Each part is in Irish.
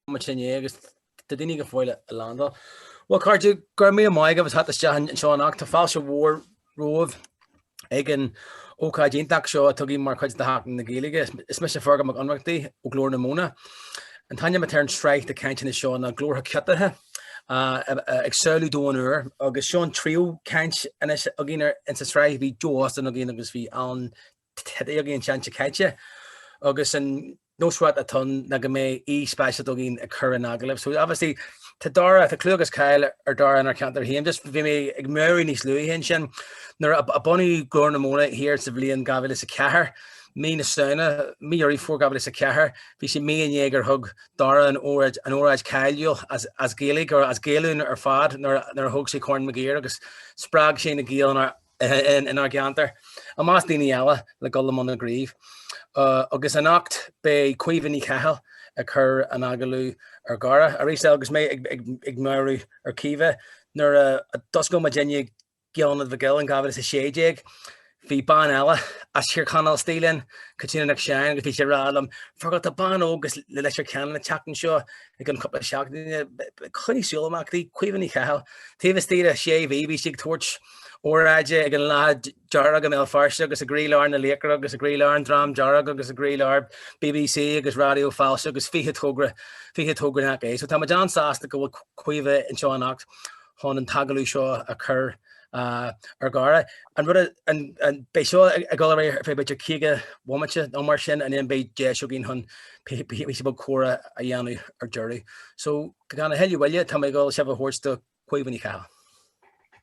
Muid inné agus tá daoine go fóill ag landáil. Bhuel cairde, go raibh míle maith agaibh as theacht isteach anseo anocht. Tá fáilte mhór romhaibh ag an ócáid iontach seo atá againn mar chuid de Sheachtain na Gaeilge. Is mise Feargal Mac Ionnrachtaigh ó Ghlór na Móna. An t-ainm atá ar an tsraith de chainteanna seo ná Glórtha Ciotaithe, ag samhlú domhan úr agus seo an tríú caint anois againn insa tsraith. Bhí Joe Austin againn agus bhí Alan Titley againn an tseachtain seo caite agus an nósmhaireacht atá ann ná go mbeidh aoi speisialta againn ag cur an agallaimh. So obviously tá Dara, tá clú agus cáil ar Dara inár cheantar féin. Just bhí mé ag meabhrú níos luaithe ansin nuair a bunaíodh Glór na Móna thiar sa bhliain 2004, mí na Samhna, mí Dheireadh Fómhair 2004, bhí sé mí i ndiaidh gur thug Dara an óráid, an óráid cáiliúil as, as Gaeilge or as Gaoluinn ar fad nuair, nuair a thóg sé Corn Maguire agus spreag sé na Gaeil inár inár gceantar, i measc daoine eile, le dul i mbun na gcraobh. Agus anocht beidh Caoimhe Ní Chathail ag cur an agallamh ar Dhara. Arís eile agus mé ag meabhrú ar Caoimhe, nuair a d'oscail muidinne Gaelionad Mhic Goill in 2016, bhí bean eile as Tír Chonaill istigh linn, Caitríona Nic Seáin, agus bhí sí ag rá liom, Fergal, tá bean óg as Leitir Ceanainn ag teacht anseo i gcionn cúpla seachtaine, coinnigh súil amach di, Caoimhe Ní Chathail. Taobh istigh de shé mhí bhí sí ag tabhairt óráide ag an Lá Dearg i mBéal Feirste agus i gcroílár na Laochra agus i gcroílár an Dream Dearg agus i gcroílár BBC agus Raidió Fáilte agus 20 togra, 20 togra nach é. So tá muid an-sásta go bhfuil Caoimhe anseo anocht chun an t-agallamh seo a chur ar Dhara. An rud an, an, beidh seo ag dul ar aghaidh ar feadh b'fhéidir 50 bhomaite nó mar sin and then beidh deis againn chun píosa beag comhrá a dhéanamh ar deireadh. So gan a thuilleadh moille tá mé ag dul sibh a thabhairt do Caoimhe Ní Chathail.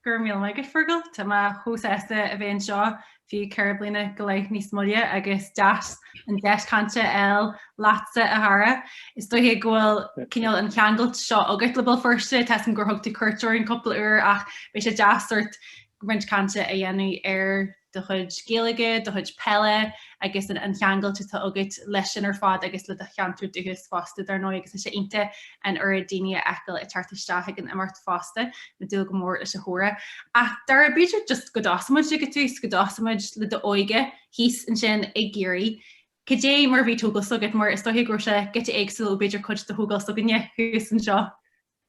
Go raibh míle maith agat, Fergal. Tá mé chomh sásta a bheith anseo, fiú 4 bliana go leith níos moille agus deas an deis cainte a fháil leatsa, a Dhara. Is dóiche go bhfuil cineál an cheangailt seo agat le Béal Feirste, tá a fhios agam gur thug tú cuairt orainn cúpla uair ach beidh sé deas sórt roinnt cainte a dhéanamh ar do chuid Gaeilge, do chuid peile agus an cheangailt atá agat leis sin ar fad agus le do cheantar dúchais fosta dar ndóigh agus tá sé iontach an oiread daoine a fheiceáil ag teacht isteach ag an imeacht fosta. Ag dúil go mór leis an chomhrá. Ach Dara, b'fhéidir just go dtosóidh muid ag an tús, go dtosóidh muid le d'óige thíos ansin i gCiarraí. Cad é mar a bhí tógáil s'agat mar is dóiche go raibh sé giota éagsúil ó b'fhéidir cuid de thógáil s'againne thuas anseo.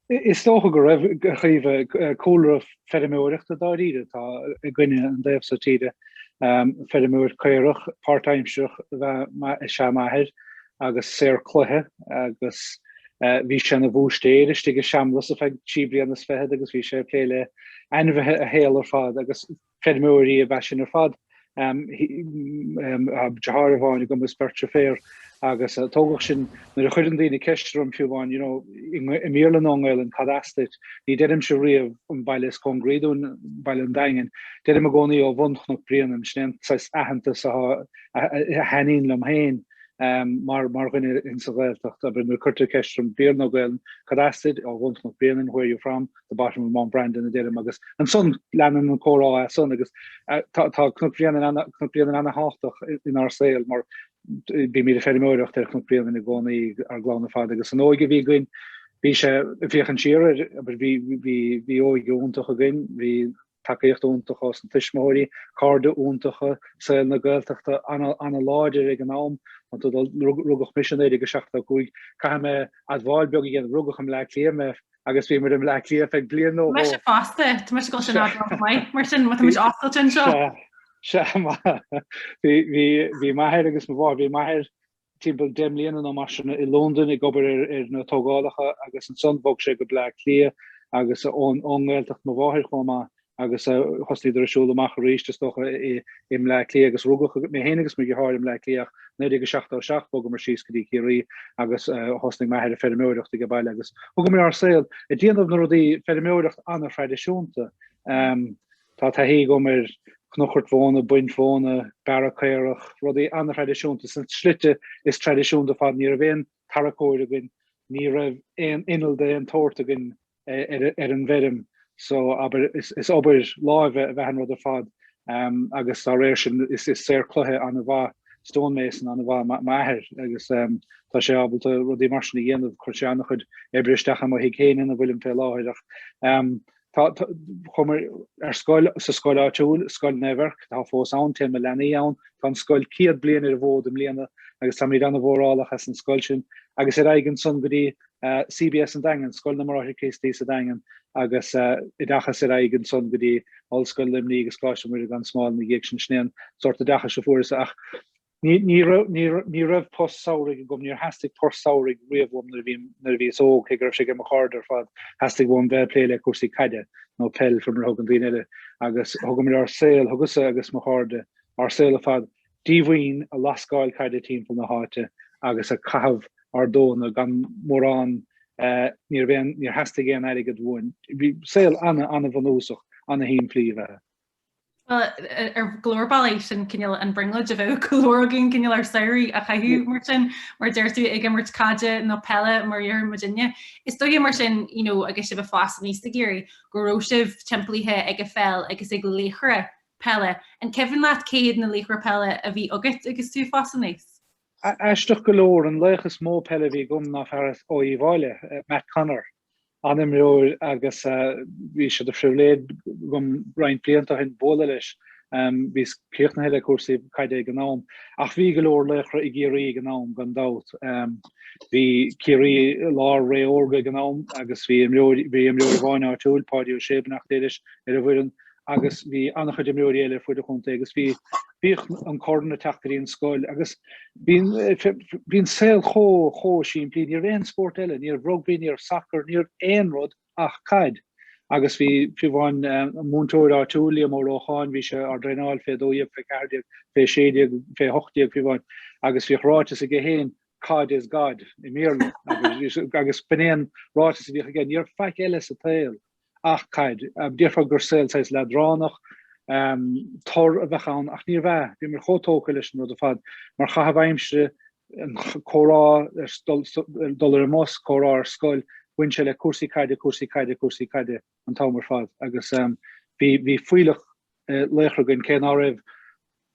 Is dócha go raibh, a Chaoimhe, cúlra feirmeoireachta dáiríre atá againne an taobh so tíre. Feirmeoir caorach páirtaimsearach is ea m'athair agus saor cloiche agus bhí sé ina bhúistéir istigh i seamlas ar feadh trí bliana is fichead agus bhí sé ag plé le ainmhithe a shaol ar fad agus Feirmeoirí ab ea sinn ar fad. Deartháir amháin agam is beirt deirféar agus tógadh sinn, nuair a chuireann daoine ceist orm fiú amháin, you know, i mBéarla nó i nGaelainn, cad as duit? Ní deirimse riamh an baile is cóngaraí dúinn, baile an Daingin. Deirim i gcónaí ó bhun Chnoc Bréanainn, sin é an saghas aitheantas a thaitníonn liom féin mar mar dhuine insa Ghaeltacht. Abair nuair a cuirtear ceist orm Béarla nó Gaelainn, cad as duit? Ó bhun Chnoc Bréanainn, where are you from? the bottom of Mount Brandon a deirim agus ansan leanann an comhrá as san agus tá Cnoc Bréanainn Cnoc Bréanainn ana-thábhachtach inár saol mar bímid ag feirmeoireacht ar Chnoc Bréanainn i gcónaí ár gclann ar fad agus an óige a bhí againn bhí sé ag féachaint siar air bhí bhí bhí óige iontach againn bhí tacaíocht iontach ós na tuismitheoirí, cairde iontacha, saol na Gaeltachta ana-láidir ag an am. Rugadh mise i 1975, caithfidh mé admháil beag a dhéanamh, rugadh i mBleá Cliath mé agus bhíomar i mBleá Cliath feadh bliain nó dhó. Mise fosta, tá mise ag dul sin admháil maith, mar sin má tá muid oscailte anseo. Sea, sea, bhí, bhí, bhí m'athair agus mo mháthair, bhí m'athair timpeall 10 mbliana nó mar sin i Londain ag obair ar, ar na tógálacha agus ansan bhog sé go Bleá Cliath agus ón, ón nGaeltacht mo mháthair chomh maith agus thosnaíodar ag siúl amach arís is dócha i mBleá Cliath agus rugadh mé féin agus mo dheartháir i mBleá Cliath ach 1977 bhogamar síos go dtí Ciarraí agus thosnaigh m'athair ag feirmeoireacht ag baile agus thugamar ár saol ag déanamh na rudaí feirmeoireacht an-thraidisiúnta. Tá taithí agam ar chnuchairt mhóna, baint mhóna, bearradh caorach, rudaí an-thraidisiúnta sna slite is traidisiúnta ar fad. Ní raibh aon tarracóir againn, ní raibh aon inneall d'aon tsórt againn ar an bhfeirm so abair is obair láimhe ab ea an rud ar fad agus dá réir sin is saor cloiche an-mhaith, stonemason an-mhaith m'athair agus tá sé ábalta rudaí mar sin a dhéanamh, chuir sé an-chuid oibre isteach i mo thigh féin ina bhfuilim fé láthair ach. Tá, chuamar ar scoil, sa scoil áitiúil, Scoil Naomh Eirc, atá fós ann, téann mo leanaí ann, tá an scoil 100 bliain ar an bhfód i mbliana agus táimid ana-mhórálach as an scoil sin, agus ar aghaidh ansan go dtí CBS an Daingean, Scoil na mBráithre Críostaí sa Daingean, agus oideachas ar aghaidh ansan go dtí Ollscoil Luimnigh agus Coláiste Mhuire gan Smál ina dhiaidh sin. Sin é an sórt oideachais a fuaireas ach Ní raibh, ní raibh post samhraidh agam, níor theastaigh post samhraidh riamh uaim nuair a bhí, nuair a bhíos óg, cé go raibh sé ag mo chairde ar fad, theastaigh uaim bheith ag plé le cúrsaí caide, nó peil fé mar a thugann daoine eile, agus thugamar ár saol, thugas-sa agus mo chairde, ár saol ar fad díomhaoin a lascáil caide timpeall na háite agus ag caitheamh ár dónna gan mórán, ní raibh aon, níor theastaigh aon airgead uainn. Bhí saol ana, ana-bhunúsach, ana-shimplí ab ea. Bhuel, ar go leor bealaí sin cineál an bhrionglóid a bheadh go leor againn cineál ár samhraí a chaitheamh mar sin, mar deir tú ag imirt caide nó peile mar a deireann muidinne. Is dóiche mar sin, you know, agus sibh ag fás aníos i gCiarraí, go raibh sibh timpeallaithe ag an pheil agus ag laochra peile. An cuimhin leat cé hiad na laochra peile a bhí agat agus tú ag fás aníos? Aisteach go leor, an laoch is mó peile a bhí agam ná fear as ó Uíbh Fhailí, Matt Connor. an-imreoir agus bhí sé de phribhléid agam roinnt blianta ó shin bualadh leis. Bhíos críochnaithe le cúrsaí caide ag an am. Ach bhí go leor laochra i gCiarraí ag an am, gan dabht. Bhí Ciarraí i lár ré órga ag an am agus bhí imreoir, bhí imreoir amháin áitiúil, Páidí Ó Sé, beannacht Dé leis, ar an bhfoireann agus bhí an-chuid imreoirí eile ar fuaid an chontae agus bhí, bhíodh an corn ag teacht go dtí an scoil agus bhí, bhí an saol chomh, chomh simplí, ní raibh aon spórt eile, ní raibh rugbaí, ní raibh sacar, ní raibh aon rud ach caid. Agus bhí, fiú amháin, an múinteoir áitiúil, Liam Ó Rócháin, bhí sé ár dtraenáil fé 12, fé 14, fé 16, fé 18 fiú amháin, agus bhíodh ráiteas aige féin, Caid is God i mBéarla agus, agus b'in é an ráiteas a bhíodh aige, ní raibh faic eile sa tsaol. Ach caid. Déarfá gur saol saghas leadránach, tur a bheadh ann, ach níorbh ea. Bhíomar chomh tógtha leis an rud ar fad. Mar chaitheamh aimsire, an comhrá ar dul ar an mbus, comhrá ar scoil, bhain sé le cúrsaí caide, cúrsaí caide, cúrsaí caide an t-am ar fad. Agus bhí bhí fuílleach laochra againn, cé ná raibh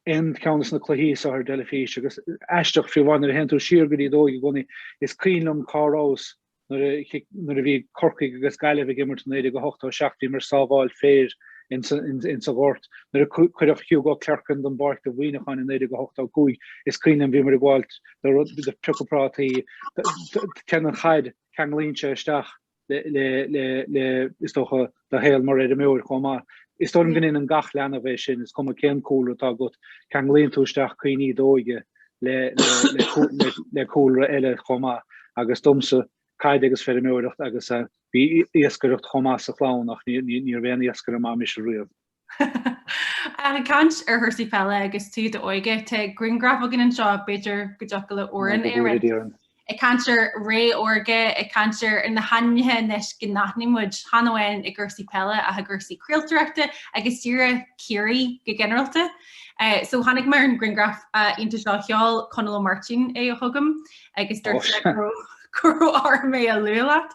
aon cheann de na cluichí seo ar an dteilifís. Agus aisteach, fiú amháin nuair a théann tú siar go dtí d'óige i gcónaí, is cuimhin liom cá rabhas Nuair a bhí Corcaigh agus Gaillimh ag imirt i 1987 bhíomar ag sábháil féir insa ghort. Nuair a cuireadh Hugo Clerkin den bpáirc do Mhuineachán i 1985 is cuimhin liom bhíomar ag gabháilt do piocadh prátaí. Téann an chaid, ceanglaíonn sé isteach le, is dócha, do shaol mar fheirmeoir chomh maith. Is dóigh liom go ndéanann gach leanbh é sin, is cuma cén cúlra atá agat, ceanglaíonn tú isteach cuimhní d'óige le cúlra eile chomh maith. Agus domsa, caid agus feirmeoireacht agus bhí iascaireacht chomh maith sa chlann ach níorbh aon iascaire maith mise riamh. Ag caint ar chúrsaí peile agus tú i d'óige, tá grianghraf againn anseo, b'fhéidir go dtiocfadh le Odhrán é a roinnt. Ag caint ar ré órga, ag caint ar na hainmneacha anois go n-aithníonn muid, chan amháin i gcúrsaí peile ach i gcúrsaí craoltóireachta agus díreach Ciarraí go ginearálta. So tháinig mé ar an ghrianghraf iontach seo, sheol Conall Ó Máirtín é chugam agus dúirt sé go raibh go raibh orm é a lua leat.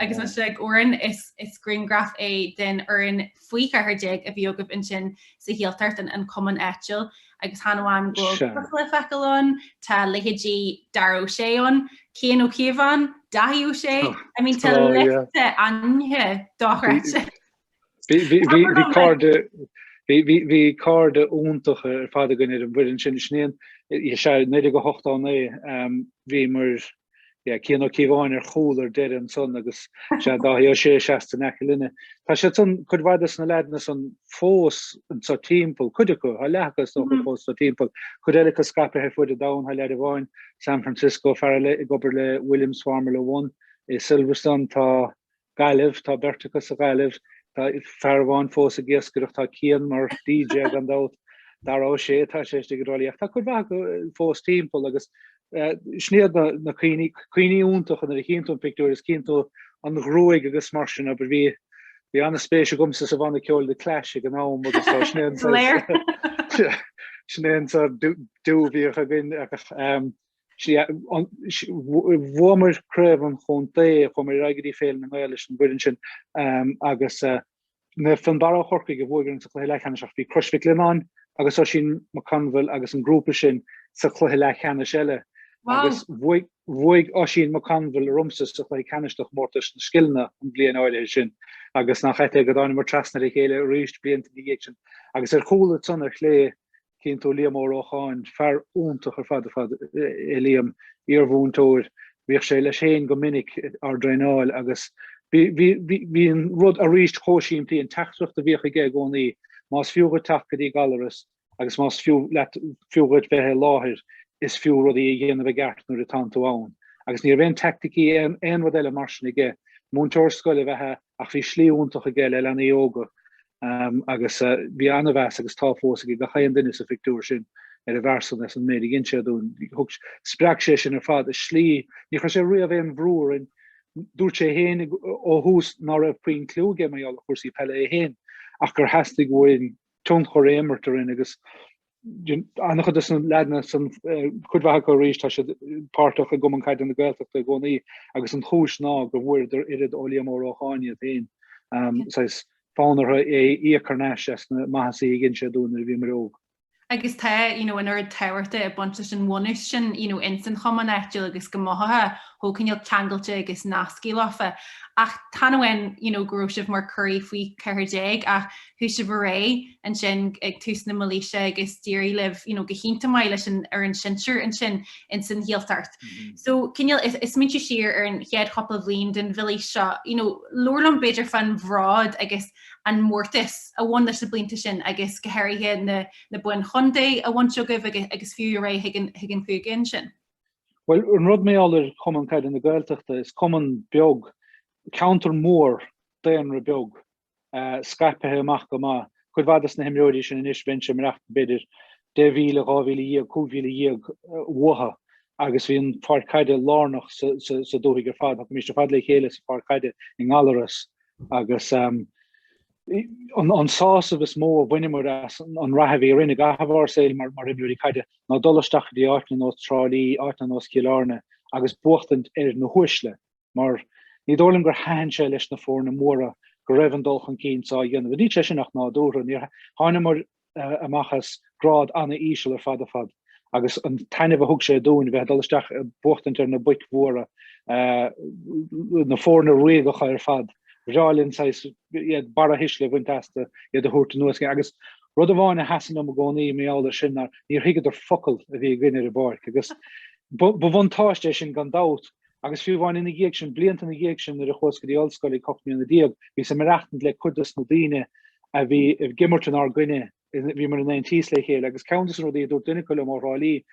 Agus más ag Odhrán is is grianghraf é den fhoireann faoi 14 a bhí agaibh ansin sa Ghaeltacht, an cumann áitiúil, agus chan amháin go bhfuil tusa le feiceáil ann, tá leithéidí Dara Ó Sé ann, Cian Ó Cíobháin, Dáithí Ó Sé, I mean tá liosta ainmnithe dochreidte. Bhí cairde bhí cairde iontacha ar fad againn ar an bhfoireann sin. Sin é an, sea, 1989, bhíomar, yeah, Cian Ó Cíobháin ar chúl ar deireadh ansan agus sea, Dáithí Ó Sé seasta in aice linne. Tá siad san, cuid mhaith des na leaideanna san fós anso timpeall, cuid acu, tá leath acu is dócha fós anso timpeall, cuid eile acu scaipthe ar fuaid an domhain, tá leaid amháin, San Francisco, fear eile ag obair le Williams Formula One i Silverstone, tá Gaillimh, tá beirt acu sa Ghaillimh, tá fear amháin fós ag iascaireacht, tá Cian mar DJ gan dabht, Dara Ó Sé, tá sé istigh i dTrá Lí ach tá cuid mhaith acu fós timpeall agus sin iad na cuimhní, cuimhní iontacha nuair a chíonn tú an pictiúr is cíonn tú an ghruaig agus mar sin, abair bhí bhí an-spéis agamsa sa bhanna ceoil The Clash ag an am agus tá sin é an sin é an sórt do a bhíodh againn ach Bhuamar craobh an chontae, chuamar ar aghaidh go dtí Féile na nGael leis an bhfoireann sin agus Naomh Fionnbarra ó Chorcaigh a bhuaigh orainn sa chluiche leathcheannais ach bhí Crois Mhic Lionnáin agus Oisín McConville agus an grúpa sin sa chluiche leathcheannais eile agus bhuaigh bhuaigh Oisín McConville ormsa sa chluiche ceannais de chomórtas na scileanna an bhliain áirithe sin. Agus nach ait é go dtánamar trasna ar a chéile arís blianta ina dhiaidh sin. Agus ar chúl ansan ar chlé, cíonn tú Liam Ó Rócháin, fear iontach ar fad ar fad é Liam, iarmhúinteoir, bhíodh sé leis féin go minic ár dtraenáil agus bhí, bhí, bhí, bhí an rud arís chomh simplí, an teachtaireacht a bhíodh aige i gcónaí, más fiú dhuit teacht go dtí Gallaras agus más fiú leat, fiú dhuit bheith i láthair, is fiú rudaí a dhéanamh i gceart nuair atánn tú ann. Agus ní raibh aon teaicticí, aon, aon rud eile mar sin aige. Múinteoir scoile ab ea é ach bhí slí iontach aige le leanaí óga. Agus bhí an-mheas agus tá fós ag gach aon duine sa phictiúr sin ar an bhfear san as an méid a dhein sé dúinn. Thug, spreag sé sinn ar fad, a shlí, ní chuir sé riamh aon bhrú orainn. Dúirt sé féin ó thús ná raibh puinn cliú aige mar gheall ar chúrsaí peile é féin ach gur theastaigh uainn tionchar a imirt orainn agus An-chuid de na leaideanna san, cuid mhaith acu arís, tá siad páirteach i gCumann Caide na Gaeltachta i gcónaí agus an chúis ná go bhfuaireadar oiread ó Liam Ó Rócháin iad féin. Saghas fonn orthu é a íoc thar n-ais as na maitheasaí a dhein sé dúinn nuair a bhíomar óg. Agus tá, you know, an oiread tábhachta ag baint leis an bhunús sin, you know, ins an chumann áitiúil agus go mothófá chomh cineál ceangailte agus nasctha leofa. Ach chan amháin, you know, go raibh sibh mar curaidh faoi 14 ach chuaigh sibh ar aghaidh ansin ag tús na mílaoise agus d'éirigh libh you know, go hiontach maith leis an fhoireann sinsir ansin ins an Ghaeltacht. Mm -hmm. So cineál ag smaointiú siar ar an chéad chúpla bhliain den mhílaois seo, you know, labhair liom b'fhéidir fán bhród agus an mórtas a bhain leis na blianta sin agus go háirithe na, na boinn chontae a bhaint agaibh agus, agus fiú ar aghaidh chuig an, chuig an chúige ansin. Well, an rud mar gheall ar Chumann Caide na Gaeltachta is cumann beag, ceantar mór, daonra beag. scaipthe amach go maith. Cuid mhaith des na himreoirí sin anois, bheinnse ag maireachtaint b'fhéidir 10,000, 12,000, 15,000 uathu agus bhí an pháirc caide lárnach sa dúthaigh ar fad. Thiocfaimís ar fad le chéile sa pháirc caide i nGallaras agus an sásamh is mó a bhaineamar as an rath a bhí orainn i gcaitheamh ár saoil mar imreoirí caide ná dul isteach go dtí áiteanna nós Trá Lí, áiteanna nós Cill Airne agus buachtaint ar na huaisle. mar ní dóigh liom gur thaitin sé leis na foirne móra go raibh an dul chun cinn so á dhéanamh. Níl sé sin ach nádúrtha. Níor thánamar amach as grád an-íseal ar fad ar fad agus an taitneamh a thug sé dúinn bheith ag dul isteach ag buachtaint ar na boic mhóra, na foirne ríogacha ar fad, bhreá linn saghas iad barra thuisle a bhaint astu, iad a thabhairt anuas agus rud amháin a sheasann liom i gcónaí mar gheall air sin ná níor thuigeadar focal a bhí againn ar an bpáirc agus ba bhuntáiste é sin gan dabht Agus fiú amháin ina dhiaidh sin, blianta ina dhiaidh sin, nuair a chuas go dtí ollscoil ag 18 mbliana, bhíos ag maireachtaint le cuid dos na daoine a bhí ag imirt inár gcoinne, bhíomar in aon tíos le chéile, agus ceann dos na rudaí a dúirt duine acu liom ó Thrá Lí,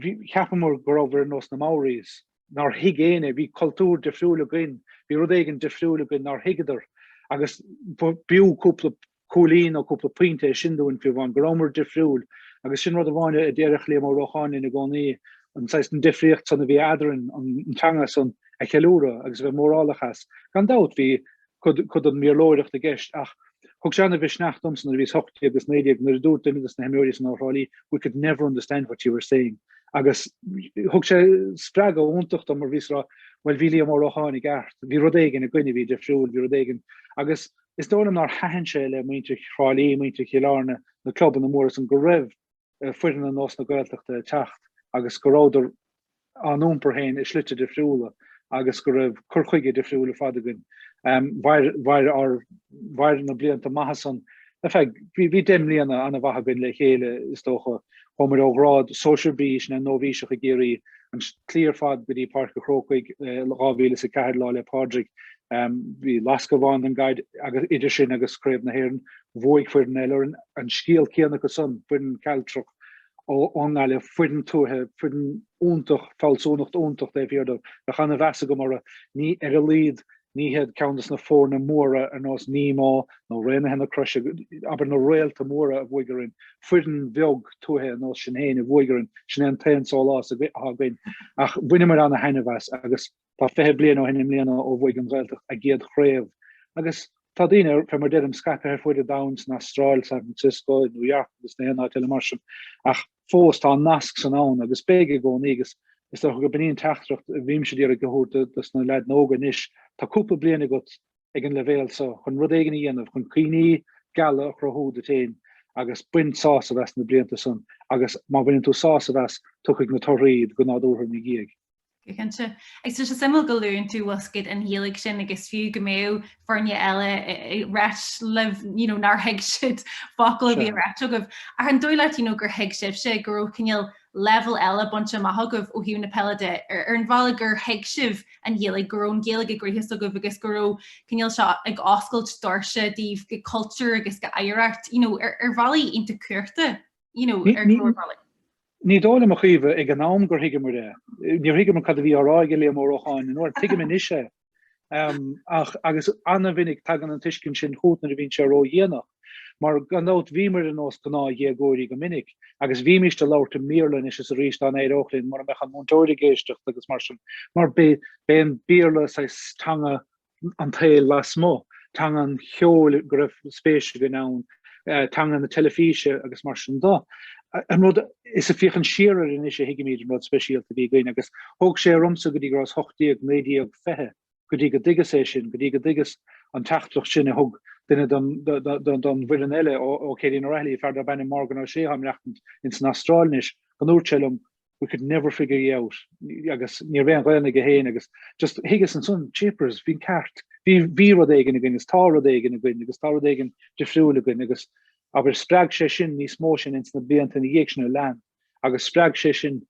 bhí, cheapamar go rabhamar ar nós na Maoris, nár thuig éinne, bhí cultúr difriúil againn, bhí rud éigin difriúil againn nár thuigeadar, agus b'fhiú cúpla cúilín nó cúpla pointe é sin dúinn fiú amháin, go rabhamar difriúil agus sin rud amháin a déarfadh Liam Ó Rócháin linn i gcónaí, an saghas, an difríocht san a bhí eadrainn, an teanga san a cheiliúradh agus a bheith mórálach as. Gan dabht bhí cuid, cuid den mBéarlóireacht i gceist ach thug sé ana-mhisneach domsa nuair a bhíos 18 agus 19 nuair a dúirt duine des na himreoirí san ó Thrá Lí we could never understand what you were saying agus thug sé spreagadh iontach dom mar bhíos ag rá bhuel bhí Liam Ó Rócháin i gceart, bhí rud éigin againn a bhí difriúil, bhí rud éigin agus Is dóigh liom nár thaitin sé le muintir Thrá Lí, muintir Chill Airne, na clubanna móra san, go raibh foireann ar nós na Gaeltachta ag teacht agus go rabhadar á n-iompar féin i slite difriúla agus go raibh cur chuige difriúil ar fad againn. Mhair, mhair ár, mhair na blianta maithe san ar feadh, bhí, bhí 10 mbliana an-mhaith againn le chéile is dócha. Chuamar ó ghrád Sóisear B, sin é nóibhíseach i gCiarraí, an tslí ar fad go dtí Páirc an Chrócaigh 2004 Lá 'le Pádraig. Bhí lasc amháin den gcaid agus idir sin agus Craobh na hÉireann. Bhuaigh foireann eile orainn. An scéal céanna acu san, foireann Cealtrach ón nGaillimh, foireann tuaithe, foireann iontach, fealsúnacht iontach taobh thiar dóibh. Bheadh an-mheas agam orthu. Ní, ar a laghad, Ní hiad ceann de na foirne móra ar nós Nemo nó Raonaithe na Croise, abair na réalta móra a bhuaigh orainn, foireann bheag tuaithe ar nós sinn féin a bhuaigh orainn, sin é an t-aon sólás atá againn. Ach bhaineamar ana-thaitneamh as agus tá 20 bliain ó shin i mbliana ó bhuaigh an Ghaeltacht a gcéad chraobh agus tá daoine, fé mar deirim, scaipthe ar fuaid an domhain, san Astráil, San Francisco, New York agus na haon áit eile mar sin ach fós tá an nasc san ann agus beidh i gcónaí agus is dócha gurb in í an teachtaireacht a bhímse ag iarraidh a thabhairt dos na leaideanna óga anois, tá cúpla bliain agat ag an leibhéal so chun rud éigin a dhéanamh, chun cuimhní geala a chruthú duit féin agus bain sásamh as na blianta san agus má bhaineann tú sásamh as, tiocfaidh na torthaí go nádúrtha ina dhiaidh. Go cinnte. Agus tá sé suimiúil go luann tú bhfuil 's agat an Ghaeilge sin agus fiú go mbeadh foirne eile ag ráit libh you know, nár thuig siad focal a bhí á ráit agaibh. Ach an dóigh leat you know, gur thuig sibhse go raibh cineál leibhéal eile bainte amach agaibh ó thaobh na peile de, ar an bhealach gur thuig sibh an Ghaeilge, go raibh an Ghaeilge i gcroíthe s'agaibh agus go raibh cineál seo ag oscailt doirse daoibh go cultúr agus go oidhreacht, you know, ar, ar bhealaí iontach cumhachta, you know, ar go leor bealaí. Ní dóigh liom a Chaoimhe ag an am gur thuigeamar é. Níor thuigeamar cad a bhí á rá ag Liam Ó Rocháin an uair. Tuigim anois é. Ach, agus ana-mhinic tagann an tuiscint sin chugat nuair a bhíonn sé ródhéanach. Mar gan dabht bhíomar ar nós gnáthdhéagóirí go minic agus bhímíst ag labhairt i mBéarla anois is arís dá n-éireodh linn mura mbeadh an múinteoir ag éisteacht agus mar sin. Mar b'é an Béarla saghas teanga an tsaoil lasmuigh, teanga an cheoil go raibh spéis againn ann, teanga na teilifíse agus mar sin de. An rud is ag féachaint siar air anois a thuigimid an rud speisialta a bhí againn agus thóg sé ormsa go dtí go rabhas 18, 19, 20 go dtí go dtuigeas é sin, go dtí go dtuigeas an teachtaireacht sin a thug duine den bhfoireann eile ó Céilí na Raghallaigh, fear darb ainm Morgan O'Shea atá ag maireachtaint ins an Astráil anois, go ndúirt sé liom we could never figure you out agus ní raibh aon Ghaelainn aige féin agus just thuigeas ansan, jeepers, bhí an ceart, bhí, bhí rud éigin againn agus tá rud éigin againn agus tá rud éigin difriúil againn agus abair spreag sé sin níos mó sinn ins na blianta ina dhiaidh sin a lean agus spreag sé sin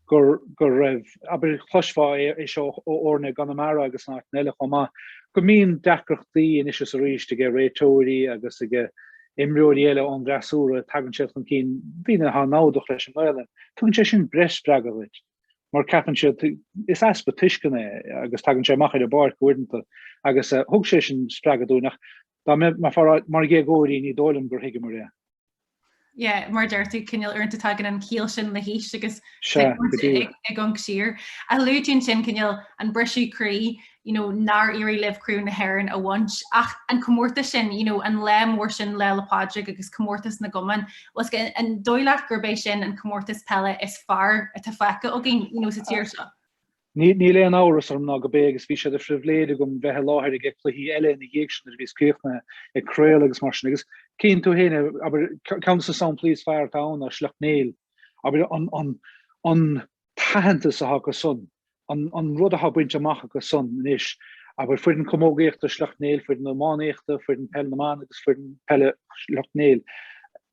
gur, go raibh, abair chloisfeá é, é seo ó fhoirne i gConamara agus in áiteanna eile chomh maith, go mbíonn deacrachtaí anois is arís ag réiteoirí agus ag imreoirí eile ón bhfreasúra, tagann siad chun cinn, daoine atá namhdach leis an nGaelainn. Tugann sé sin breis spreagadh duit, mar ceapann siad, is easpa tuisceana é agus tagann sé amach ar an bpáirc uaireanta agus thug sé sin spreagadh dúinn ach dá mbeifeá mar dhéagóirí ní dóigh liom gur thuigeamar é. Yeah, mar a deir tú, cineál uaireanta tagann an chiall sin le haois agus Sea, go díreach. ag amharc siar. Ach luaigh tú ansin cineál an briseadh croí, you know, nár éirigh libh Craobh na hÉireann a bhaint, ach an comórtas sin, you know, an lá mór sin Lá 'le Pádraig agus comórtas na gcumann, bhfuil 's agat, an dóigh leat gurb é sin an comórtas peile is fearr atá feicthe againn, you know, sa tír seo? Níl aon amhras orm ná gurb é agus bhí sé de phribhléid agam bheith i láthair ag cluichí eile ina dhiaidh sin nuair a bhíos críochnaithe ag craoladh agus mar sin agus cíonn tú féin abair ceann de na samplaí is fearr atá ann ná Sliocht Néill abair an an an t-aitheantas atá acu san an an rud atá bainte amach acu san anois abair foireann camógaíochta Shliocht Néill foireann iománaíochta foireann peil na mban agus foireann peile Shliocht Néill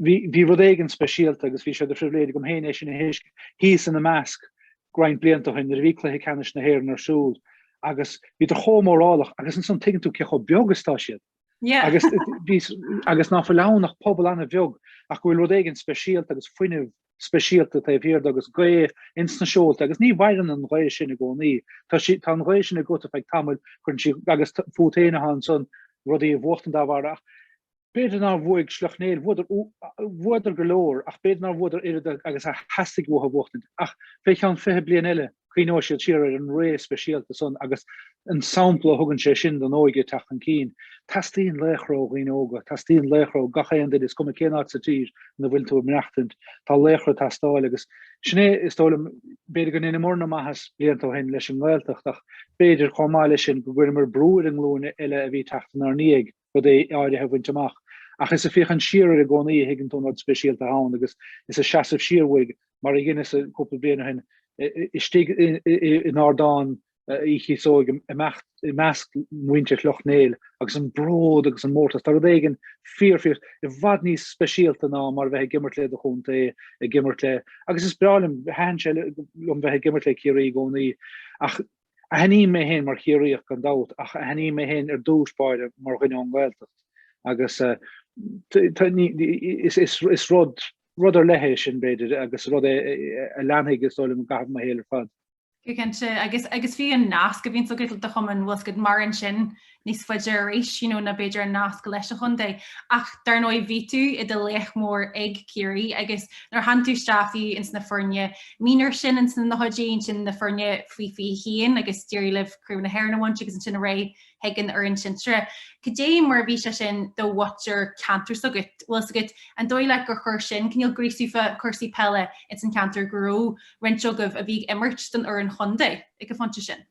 bhí bhí rud éigin speisialta agus bhí sé de phribhléid agam féin é sin a thuiscint thíos ina measc roinnt blianta ó shin nuair a bhí Cluiche Ceannais na hÉireann ar siúl agus bhíodar chomh mórálach agus ansan tuigeann tú cé chomh beag is atá siad. Yeah. Agus bhí agus ná fuil ann ach pobal an-bheag ach go bhfuil rud éigin speisialta agus fuinneamh speisialta taobh thiar de agus gaoth ins na seolta agus ní mhaireann an ghaoth sin i gcónaí. Tá sí tá an ghaoth sin agat ar feadh tamaill, cuireann sí agus fút féin atá ansan rudaí a bhuachtaint dá bharr ach B'fhéidir nár bhuaigh Sliocht Néill, bhuadar, bhuadar go leor ach b'fhéidir nár bhuadar oiread agus a theastaigh uathu a bhuachtaint. Ach fé cheann 20 bliain eile, cuimhneoidh siad siar ar an ré speisialta san agus an sampla a thugann sé sin don óige ag teacht chun cinn. Teastaíonn laochra ó dhaoine óga, teastaíonn laochra ó gach aon duine, is cuma cén áit sa tír ina bhfuil tú ag maireachtaint, tá laochra ag teastáil agus sin é, is dóigh liom, b'fhéidir go ndeineamarna maitheas blianta ó shin leis an nGaeltacht ach b'fhéidir chomh maith leis sin go gcuireamar brú ar an nglúin eile a bhí ag teacht inár ndiaidh. rudaí áirithe a bhaint amach. Ach is ag féachaint siar air i gcónaí a thuigeann tú an rud speisialta atá ann agus is ag seasamh siar uaidh, mar a dheineas cúpla bliain ó shin, istigh in Ardán Uí Chíosóig i measc mhuintir Shliocht Néill agus an bród agus an mórtas. Tá rud éigin fíor, fíor, i bhfad níos speisialta ná mar a bheith ag imirt le do chontae, ag imirt le, agus is breá liom, thaitin sé liom bheith ag imirt le Ciarraí i gcónaí ach Aithním mé féin mar Chiarraíoch gan dabht, ach aithním mé féin ar dtús báire mar dhuine ón nGaeltacht agus is rud rud ar leith é sin, b'fhéidir, agus rud é a leanfaidh, is dóigh liom, i gcaitheamh mo shaoil ar fad. Go cinnte, agus agus fiú an nasc a bhíonns agat le do chumann, bhfuil 's agat, maireann sin níos faide arís, you know, ná b'fhéidir an nasc leis an chontae. Ach dar ndóigh bhí tú i do laoch mór ag Ciarraí agus nuair a tháinig tú isteach fiú ins na foirne mionúir sin ins na nóchaidí, ansin na foirne faoi 21 agus d'éirigh libh Craobh na hÉireann a bhaint agus ansin ar aghaidh chuig an fhoireann sinsearach. Cad é mar a bhí sé sin do mhuintir ceantar s'agat? Bhfuil 's agat, an dóigh leat gur chuir sin cineál gríosadh fá cúrsaí peile ins an cheantar go raibh roinnt agaibh a bhí ag imirt don fhoireann chontae ag an phointe sin?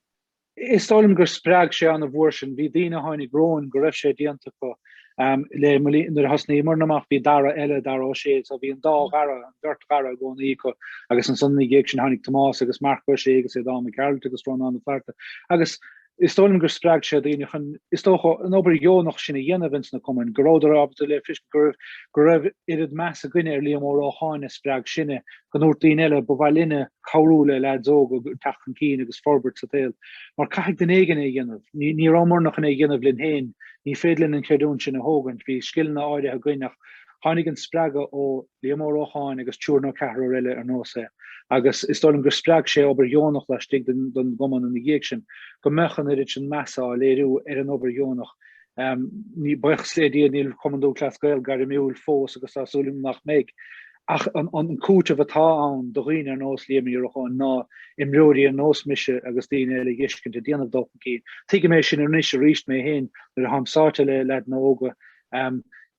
Is dóigh liom gur spreag sé an-mhór sinn. Bhí daoine a tháinig romhainn go raibh sé déanta acu. Le nuair a thosnaíomarna amach bhí Dara eile, Dara Ó Sé, so bhí an dá Dhara, an bheirt Dhara i gcónaí acu agus ansan ina dhiaidh sin tháinig Tomás agus Marc Ó Sé agus Aodán Mac Gearailt agus Rónán Ó Flatharta agus is dóigh liom gur spreag sé daoine chun, is dócha, an obair dheonach sin a dhéanamh ins na cumainn, go rabhadar ábalta le feiscint go raibh, go raibh oiread meas againne ar Liam Ó Lócháin a spreag sinne, go ndúirt daoine eile, ba mhaith linne cabhrú le leaids óga teacht chun cinn agus forbairt sa tsaol. Mar caithfidh duine éigin é a dhéanamh. Ní, ní rabhamarna chun é a dhéanamh linn féin. Ní féidir linn an chreidiúint sin a thógaint. Bhí scileanna áirithe againn ach tháinig an spreagadh ó Liam Ó Lócháin agus triúr nó ceathrar eile ar nós é. Agus is dóigh liom gur spreag sé obair dheonach laistigh den gcumann ina dhiaidh sin, go mbeadh an oiread sin measa á léiriú ar an obair dheonach. Ní, buíochas le Dia, níl Cumann Lúthchleas Gael gairmiúil fós agus tá súil agam nach mbeidh. Ach an cúiteamh atá ann do dhaoine ar nós Liam Uí Lócháin ná imreoirí ar nós mise agus daoine eile a dh'fheiscint ag déanamh dul chun cinn. Tuigim é sin anois arís mé féin nuair atáim sáite le leaideanna óga.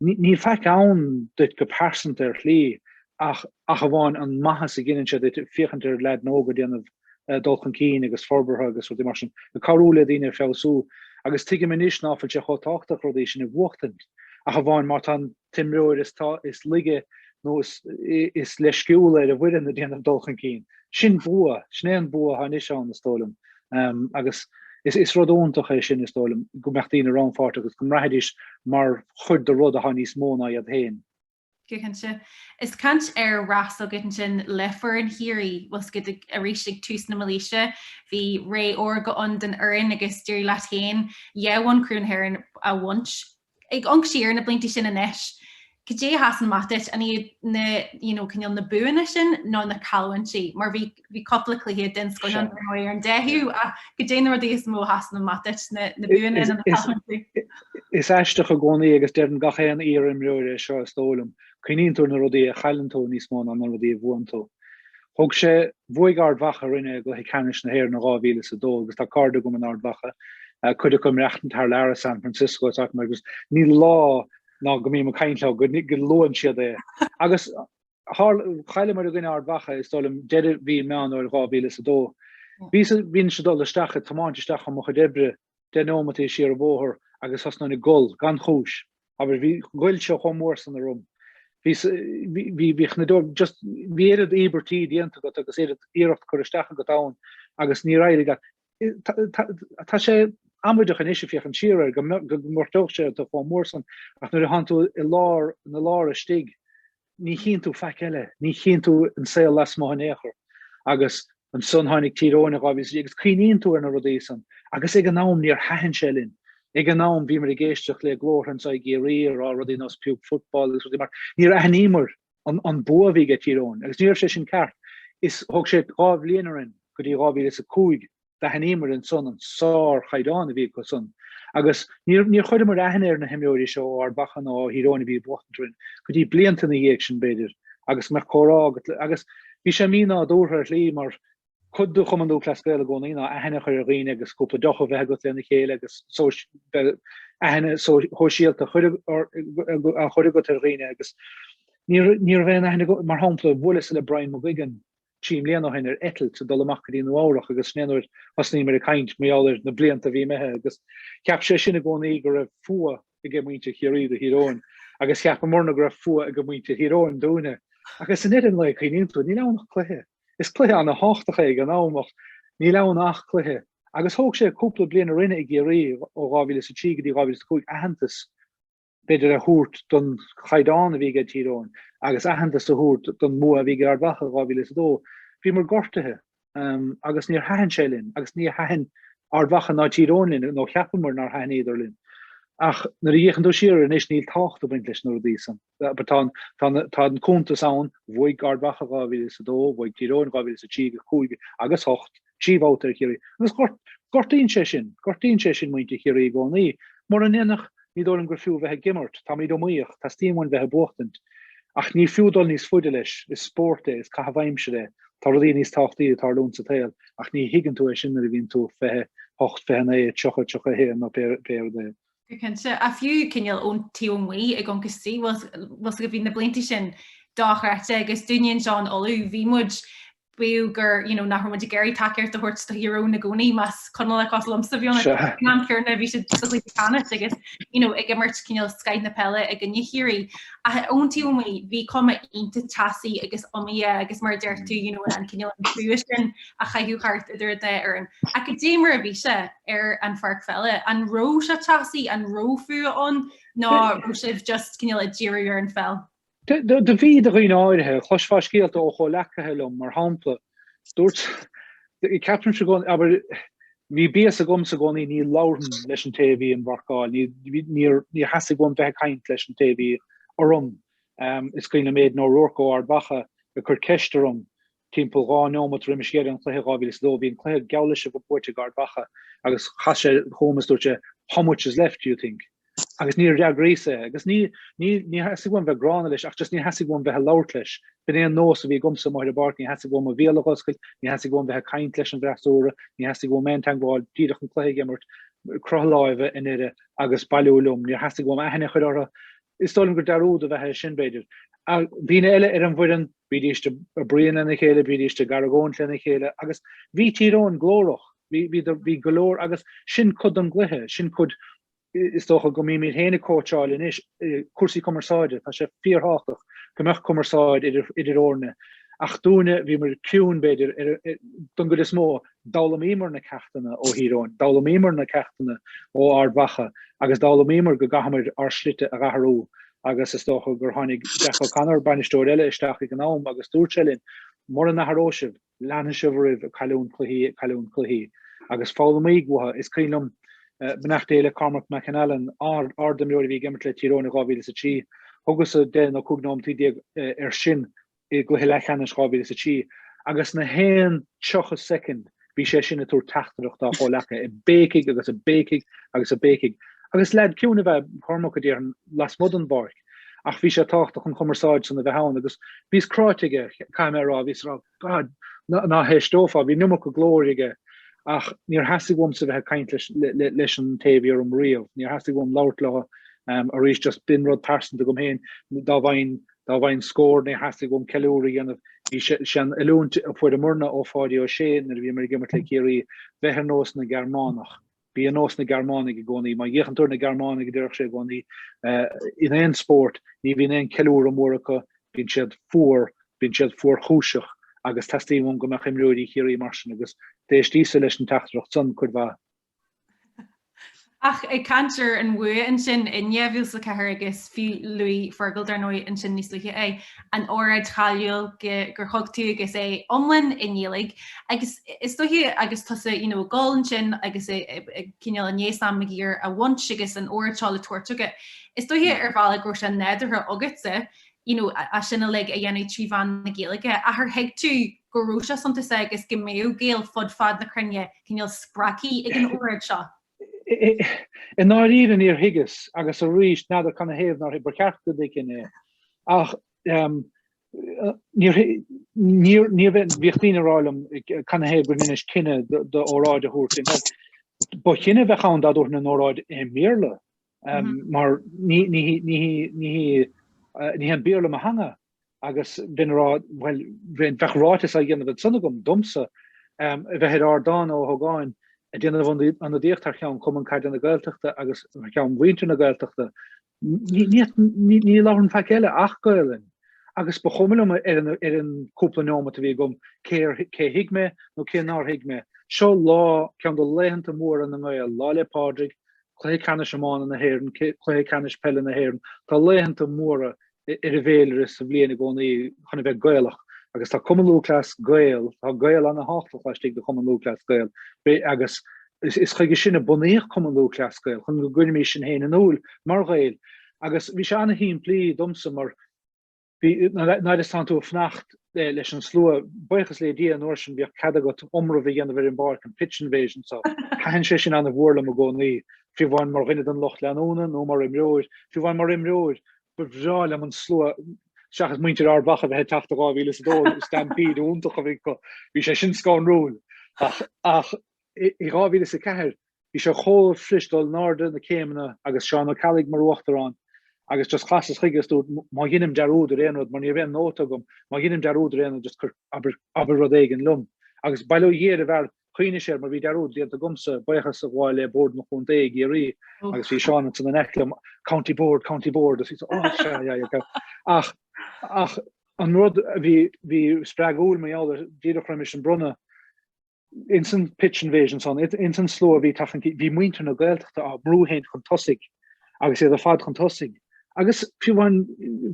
Níl faic ann duit go pearsanta ar shlí ach ach amháin an maitheas a ghineann sé duit féachaint ar leaideanna óga ag déanamh dul chun cinn agus forbartha agus rudaí mar sin, ag cabhrú le daoine a feabhsú. Agus tuigim anois ná fuil sé chomh tábhachtach rudaí sin a bhuachtaint ach amháin má tá an t-imreoir is is laige nó is is leisciúla ar an bhfoireann ag déanamh dul chun cinn. Sin bua, sin é an bua atá anois ann is dóigh liom. Agus is is rud iontach é sin is dóigh liom, go mbeadh daoine rannpháirteach agus go mbraithfidís mar chuid de rud atá níos mó ná iad féin. Go cinnte. Is caint ar rath s'agat ansin le foireann Chiarraí, bhfuil 's agat arís ag tús na mílaoise, bhí ré órga ann don fhoireann agus d'éirigh leat féin dhá bhonn Craobh na hÉireann a bhaint. Ag amharc siar ar na blianta sin anois, cad é a sheasann amach duit, an iad na, you know, cineál na buanna sin nó na cailliúintí? Mar bhí, bhí cúpla cluiche den scoth ann ar ndóigh ar an dá thaobh ach cad é na rudaí is mó a sheasann amach duit, na, na buanna nó na cailliúintí? Is aisteach i gcónaí agus deireann gach aon iar-imreoir é seo is dóigh liom, cuimhníonn tú ar na rudaí a chailleann tú níos mó ná na rudaí a bhuann tú. Thóg sé, bhuaigh Ard Mhacha orainne i gcluiche ceannais na hÉireann in 2002 agus tá cairde agam in Ard Mhacha, cuid acu ag maireachtaint thar lear i San Francisco is agus níl lá ná go mbím ag caint leo go luann siad é. Agus chailleamar i gcoinne Ard Mhacha is dóigh liom deireadh mhí Meán Fhómhair 2002. Bhínnse ag dul isteach ag tiomáint isteach chun mo chuid oibre 10 neomataí siar an bóthar agus thosnóinn ag gol gan chúis. Abair, bhí, ghoill sé chomh mór san orm. Bhí, bhí, bhí na deora, just, bhí oiread íobairtí déanta agat agus oiread iarracht curtha isteach agat ann agus níor éirigh leat. Tá, tá sé amaideach anois ag féachaint siar air go, go ngortódh sé tú chomh mór san ach nuair a thánn tú i lár, ina lár istigh, ní chíonn tú faic eile, ní chíonn tú an saol lasmuigh in aon chor. Agus ansan tháinig Tír Eoghain in 2010 agus cuimhníonn tú ar na rudaí san. Agus ag an am níor thaitin sé linn. Ag an am bhíomar ag éisteacht le glórtha anseo i gCiarraí ag rá rudaí nós Puke Football agus rudaí mar, níor aithníomar an, an bua a bhí ag Tír Eoghain agus ní raibh sé sin ceart. Is thóg sé 2 bhliain orainn go dtí 2005 D'aithníomar ansan an sár-chaighdeán a bhí acu san agus níor níor chuireamar aithne ar na himreoirí seo ó Ard Mhacha nó ó Thír Eoghain a bhí ag buachtaint orainn go dtí blianta ina dhiaidh sin, b'fhéidir, agus go mbeadh comhrá agat le agus bhí sé mí-nádúrtha ar shlí mar cuid de Chumann Lúthchleas Gael i gcónaí ná aithne a chur ar dhaoine agus cúpla deoch a bheith agat lena chéile agus aithne shóisialta a chur agat ar dhaoine agus ní ní raibh aon aithne mar shampla bhuaileas le Brian McGuigan 3 mbliana ó shin ar eitilt ag dul amach go dtí Nua Eabhrach agus sin é an uair thosnaíomar ag caint mar gheall ar na blianta a bhí imithe agus cheap sé sin i gcónaí go raibh fuath ag muintir Chiarraí do Thír Eoghain agus cheapamarna go raibh fuath ag muintir Thír Eoghain dúinne. Agus i ndeireadh an lae cuimhníonn tú, níl ann ach cluiche. Is cluiche ana-thábhachtach é ag an am ach níl ann ach cluiche. Agus thóg sé cúpla bliain orainne i gCiarraí ó 2003 go dtí 2005 aitheantas b'fhéidir, a thabhairt don chaighdeán a bhí ag Tír Eoghain agus aitheantas a thabhairt don mbua a bhí ag Ard Mhacha i 2002. Bhíomar gortaithe agus níor thaitin sé linn agus níor thaitin Ard Mhacha ná Tír Eoghain linn nó cheapamar nár thaitníodar linn. Ach nuair a fhéachann tú siar air anois níl tábhacht ag baint leis na rudaí san. Tá, tá, tá an cuntas ann, bhuaigh Ard Mhacha 2002, bhuaigh Tír Eoghain 2003, 5 agus 8, 3 bhabhta ar Chiarraí. Agus gortaíonn sé sin, gortaíonn sé sin muintir Chiarraí i gcónaí. Mura ndéanfadh, ní dóigh liom gur fiú bheith ag imirt. Táimid iomaíoch, teastaíonn uainn bheith ag buachtaint. Ach ní fiú dul níos faide leis, is spórt é, is caitheamh aimsire é. Tá rudaí níos tábhachtaí ag tarlúint sa tsaol, ach ní thuigeann tú é sin nuair a bhíonn tú 28, 29, 30, 31 nó pé rud é. Go cinnte. Ach fiú cineál ón taobh amuigh ag amharc istigh, bhfuil 's agat bhí na blianta sin dochreidte agus dúinne anseo in Uladh, bhí muid. Bíodh gur, you know, nach raibh muid ag iarraidh tacaíocht a thabhairt do Thír Eoghain i gcónaí, más Conallach cosúil liomsa, bhí ann ag an am céanna, bhí siad sa chluiche ceannais agus, you know, ag imirt cineál scoith na peile i gcoinne Chiarraí. Ach ón taobh amuigh, bhí cuma iontach teasaí agus iomaíoch agus mar a deir tú, you know, an cineál an fuath sin a chaitheamh thart idir an dá fhoireann. Ach goidé mar a bhí sé ar an pháirc pheile, an raibh sé teasaí, an raibh fuath ann nó raibh sibh just cineál ag díriú ar an pheil? Do bhí do dhaoine áirithe, chloisfeá scéalta ó chomhleacaithe liom, mar shampla, dúirt, ceapaimse i gcónaí, abair, bhí bias agamsa i gcónaí, ní labharfainn leis an té a bhí im mharcáil, ní, níor, níor theastaigh uaim bheith ag caint leis an té a bhí orm. Is cuimhin liom Aidan O'Rourke ó Ard Mhacha ag cur ceist orm timpeall 2 neomat roimis dheireadh an chluiche 2002, bhí an cluiche geall leis a bheith buaite ag Ard Mhacha agus chas sé chugam is dúirt sé, How much is left, do you think? Agus níor fhreagraíos é. Agus ní, ní, níor theastaigh uaim bheith gránna leis ach just níor theastaigh uaim bheith ag labhairt leis. B'in é an nós a bhí agamsa amuigh ar an bpáirc, níor theastaigh uaim mo bhéal a dh'oscailt, níor theastaigh uaim bheith ag caint leis an bhfreasúra, níor theastaigh uaim aon teagmháil, díreach an cluiche a imirt, croitheadh láimhe i ndeireadh agus bailiú liom. Níor theastaigh uaim aithne a chur orthu. Is dóigh liom gur dearúd ab ea é sin, b'fhéidir. Ach daoine eile ar an bhfoireann, bhídís ag bruíon lena chéile, bhídís ag argóint lena chéile agus bhí Tír Eoghain glórach. Bhí, bhí, bhí go leor agus sin cuid den gcluiche, sin cuid is dócha go mbímid féin ag cóitseáil anois, cúrsaí cumarsáide, tá sé fíorthábhachtach go mbeadh cumarsáid idir, idir fhoirne. Ach dúinne, bhíomar ciúin, b'fhéidir, ar, don gcuid is mó, d'fhoghlaimíomar na ceachtanna ó Thír Eoghain, d'fhoghlaimíomar na ceachtanna ó Ard Mhacha agus d'fhoghlaimíomar go gcaithfeamar ár slite a dh'athrú agus is dócha gur tháinig Jack O'Connor, bainisteoir eile, isteach ag an am agus dúirt sé linn, mura n-athróidh sibh, leanfaidh sibh oraibh ag cailliúint cluichí, ag cailliúint cluichí. Agus foghlaimíodh uathu. Is cuimhin liom, beannacht Dé le Cormac McAnallen, ardimreoir a bhí ag imirt le Tír Eoghain i 2003. Thugas-sa 10 nó 15 nóimeataí air sin i gcluiche leathcheannais 2003. Agus na haon 30 soicind bhí sé sin ag tabhairt teachtaireacht dá chomhleacaithe, ag béicigh agus ag béicigh agus ag béicigh. Agus leaid ciúin ab ea Cormac, a déarfainn, lasmuigh den bpáirc. Ach bhí sé tábhachtach an chumarsáid san a bheith ann agus bhíos cráite aige, caithfidh mé a rá, bhíos ag rá, God, ná héisteofá, bhí an iomarca glóir aige. Ach níor theastaigh uaimsa bheith ag caint leis, leis an té a bhí orm riamh. Níor theastaigh uaim labhairt leo arís, just b'in rud pearsanta agam féin, dá bhfaighinn, dá bhfaighinn scór, níor theastaigh uaim ceiliúradh a dhéanamh. Bhí sé, sé an oiliúint a fuaireamarna ó Pháidí Ó Sé nuair a bhíomar ag imirt le Ciarraí, bheith ar nós na Gearmánach. Bí ar nós na Gearmánaigh i gcónaí. Má fhéachann tú ar na Gearmánaigh, a déarfadh sé i gcónaí, in aon spórt, ní bhíonn aon ceiliúradh mór acu, bíonn siad fuar, bíonn siad fuarchúiseach agus teastaíonn uaim go mbeadh imreoirí Chiarraí mar sin agus d'éistíos-sa leis an teachtaireacht san cuid mhaith. Ach ag caint ar an bhua ansin in 2004 agus fiú luaigh Fergal dar ndóigh ansin níos luaithe é, an óráid cháiliúil gur thug tú agus é iomlán i nGaeilge agus is dóiche agus tusa you know ag dul ansin agus ag cineál an Sam Maguire a bhaint agus an óráid seo le tabhairt agat, is dóiche ar bhealach go raibh sé nádúrtha agatsa you know é sin uilig a dhéanamh trí mheán na Gaeilge ach ar thuig tú go raibh sé suntasach agus go mbeadh Gaeil fud fad na cruinne cineál spreagtha ag an óráid seo? I ndáiríre níor thuigeas, agus arís, n'fheadar canathaobh nár thuig, ba cheart go dtuigfinn é, ach níor, níor, níor, bhíodh daoine ag rá liom canathaobh gur dheinis cinneadh d'óráid a thabhairt i nGaeilge. Ba chinneadh a bheadh ann dá dtabharfainn an óráid i mBéarla, mar ní, ní, ní, ní, ní hé an Béarla mo theanga. agus bheinn ag rá, bhuel, bheadh ráiteas á dhéanamh ansan agam, domsa, a bheith ar ardán Ó hÓgáin ag déanamh ionadaíocht thar cheann Chumann Caide na Gaeltachta agus thar ceann mhuintir na Gaeltachta, ní labhrainn faic eile ach Gaelainn. Agus ba chuma liom ar an cúpla neomat a bhí agam cé cé thuig mé nó cé nár thuig mé. Seo lá, ceann de laethanta móra na nGael, Lá 'le Pádraig, Cluiche Ceannais Iomána na hÉireann, Cluiche Ceannais Peile na hÉireann, tá laethanta móra ar an bhféilire sa bhliain i gcónaí chun a bheith Gaelach agus tá Cumann Lúthchleas Gael, tá Gael ana-thábhachtach laistigh de Chumann Lúthchleas Gael agus is chuige sin a bunaíodh Cumann Lúthchleas Gael, chun go gcuirfimís sinn féin in iúl mar Ghaeil. Agus bhí sé ana-shimplí domsa mar bhí, nuair is tánn tú ag fanacht leis an slua, buíochas le Dia an uair sin bhíodh cead agat iomramh a dhéanamh ar an bpáirc, an pitch invasion so thaitin sé sin ana-mhór liom i gcónaí, fiú amháin mar dhuine den lucht leanúna nó mar imreoir, fiú amháin mar imreoir, Ba bhreá liom an slua, seachas muintir Ard Mhacha a bheith ag teacht i 2002, stampede iontach a bhí acu. Bhí sé sin scanrúil. Ach, ach i 2004, bhí sé chomh fuirist dul in airde na céimeanna agus Seán Ó Ceallaigh mar uachtarán. Agus just chasas chuige is dúirt, má dheinim dearúd ar aon rud, mar ní raibh aon nóta agam, má dheinim dearúd ar aon rud, just cuir, abair, abair rud éigin liom. Agus bail ó Dhia ar an bhfear, chuimhnigh sé air, mar bhí dearúd déanta agamsa, buíochas a ghabháil le Bord an Chontae i gCiarraí, agus bhí Seán ansan in aice liom, County Board, County Board, agus bhí, oh, sea, yeah, yeah, ach, ach an rud a bhí, bhí spreagúil mar gheall ar, díreach roimis an bronnadh, Ins an pitch invasion san, ins an slua a bhí ag teacht chun cinn, bhí muintir na Gaeltachta á mbrú féin chun tosaigh agus iad ar fad chun tosaigh. Agus fiú amháin,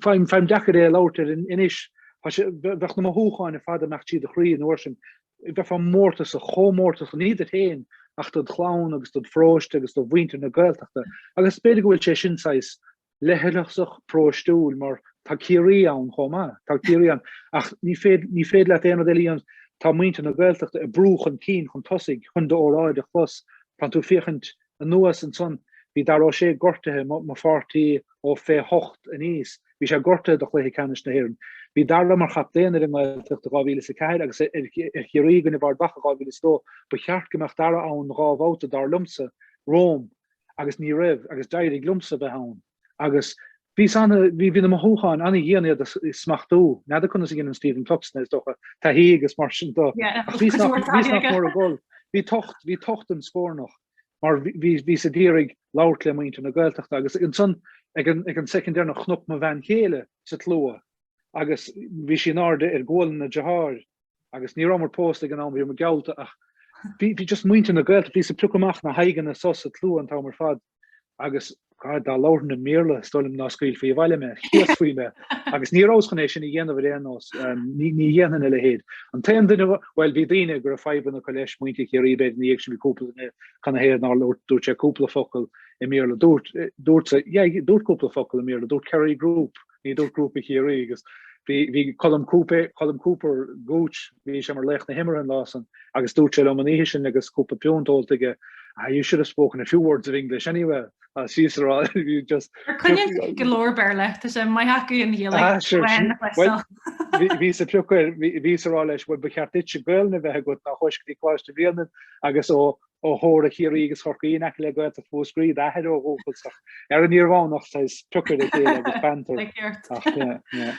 faighim, faighim deacair é a labhairt air anois, tá sé, bheadh na mothúcháin ar fad ag imeacht trí do chroí an uair sin, bheifeá mórtasach, chomh mórtasach, ní duit féin ach dod chlann agus dod pharóiste agus do mhuintir na Gaeltachta. Agus b'fhéidir go bhfuil sé sin saghas leithleasach paróistiúil mar tá Ciarraí ann chomh maith, tá Ciarraí ann ach ní féidir, ní féidir leat aon rud eile a dhéanamh, tá muintir na Gaeltachta ag brú chun cinn, chun tosaigh, chun d'óráid a chlos, tánn tú ag féachaint anuas ansan, bhí Dara Ó Sé gortaithe, mo, mo pháirtí ó fé hocht aníos, bhí sé gortaithe do chluiche ceannais na hÉireann. Bhí Dara mar chaptaen ar an nGaeltacht i 2004 agus ar, ar Chiarraí i gcoinne Ard Mhacha 2002, ba cheart go mbeadh Dara ann dhá bhabhta, dar liomsa, romham. agus ní raibh, agus d'éirigh liomsa bheith ann, agus bhíos ana, bhí, bhí na mothúcháin ana-dhian iad a smachtú, n'fheadar conas a dhéanann Stephen Cluxton é, is dócha, taithí agus mar sin de, ach bhíos nach, bhíos nach mór ag gol, bhí tocht, bhí tocht im scornach, mar bhí, bhíos ag iarraidh labhairt le muintir na Gaeltachta, agus ansan, ag an, ag an soicind deireanach, chonac mo bhean chéile sa tslua, agus bhí sí in airde ar ghualainn a dearthár, agus ní rabhamar pósta ag an am, bhíomar geallta ach bhí bhí just muintir na Gaeltachta, bhíos ag piocadh amach na haghaidheanna so sa tslua an t-am ar fad agus God, dá labharfainn i mBéarla is dóigh liom ná scaoilfí abhaile mé, chéasfaí mé agus ní rabhas chun é sin a dhéanamh ar aon nós, ní ní dhéanfainn a leithéid. An t-aon duine, bhuel bhí daoine go raibh fadhbanna acu leis, muintir Chiarraí b'fhéidir ina dhiaidh sin bhí cúpla duine canathaobh nár labhair, dúirt sé cúpla focal i mBéarla, dúirt, dúirt, yeah, dúirt cúpla focal i mBéarla, dúirt Kerry Group, Ní dúirt Grúpa Chiarraí agus bhí bhí Colm Cooper, Colm Cooper, Gooch, bhí sé mar laoch na himeartha an lá san agus dúirt sé liom an oíche sin agus cúpla piúnt ólta aige, ah you should have spoken a few words of English anyway. Ah síos a rá, bhí just. Ar coinneáil go leor Béarla, tá sé maith acu an Ghaeilge. Ah sure, well, bhí bhíos ag piocadh air, bhí bhíos a rá leis, bhuel ba cheart duitse Gaelainn a bheith agat nár chuais go dtí Coláiste Bhréanainn agus ó ó Hóra Chiarraí agus Chorcaí in aice le Gaeltacht Mhúscraí, d'athair ó dhúchas ach ar ní raibh ann ach saghas piocadh le chéile agus banter. Ach yeah, yeah.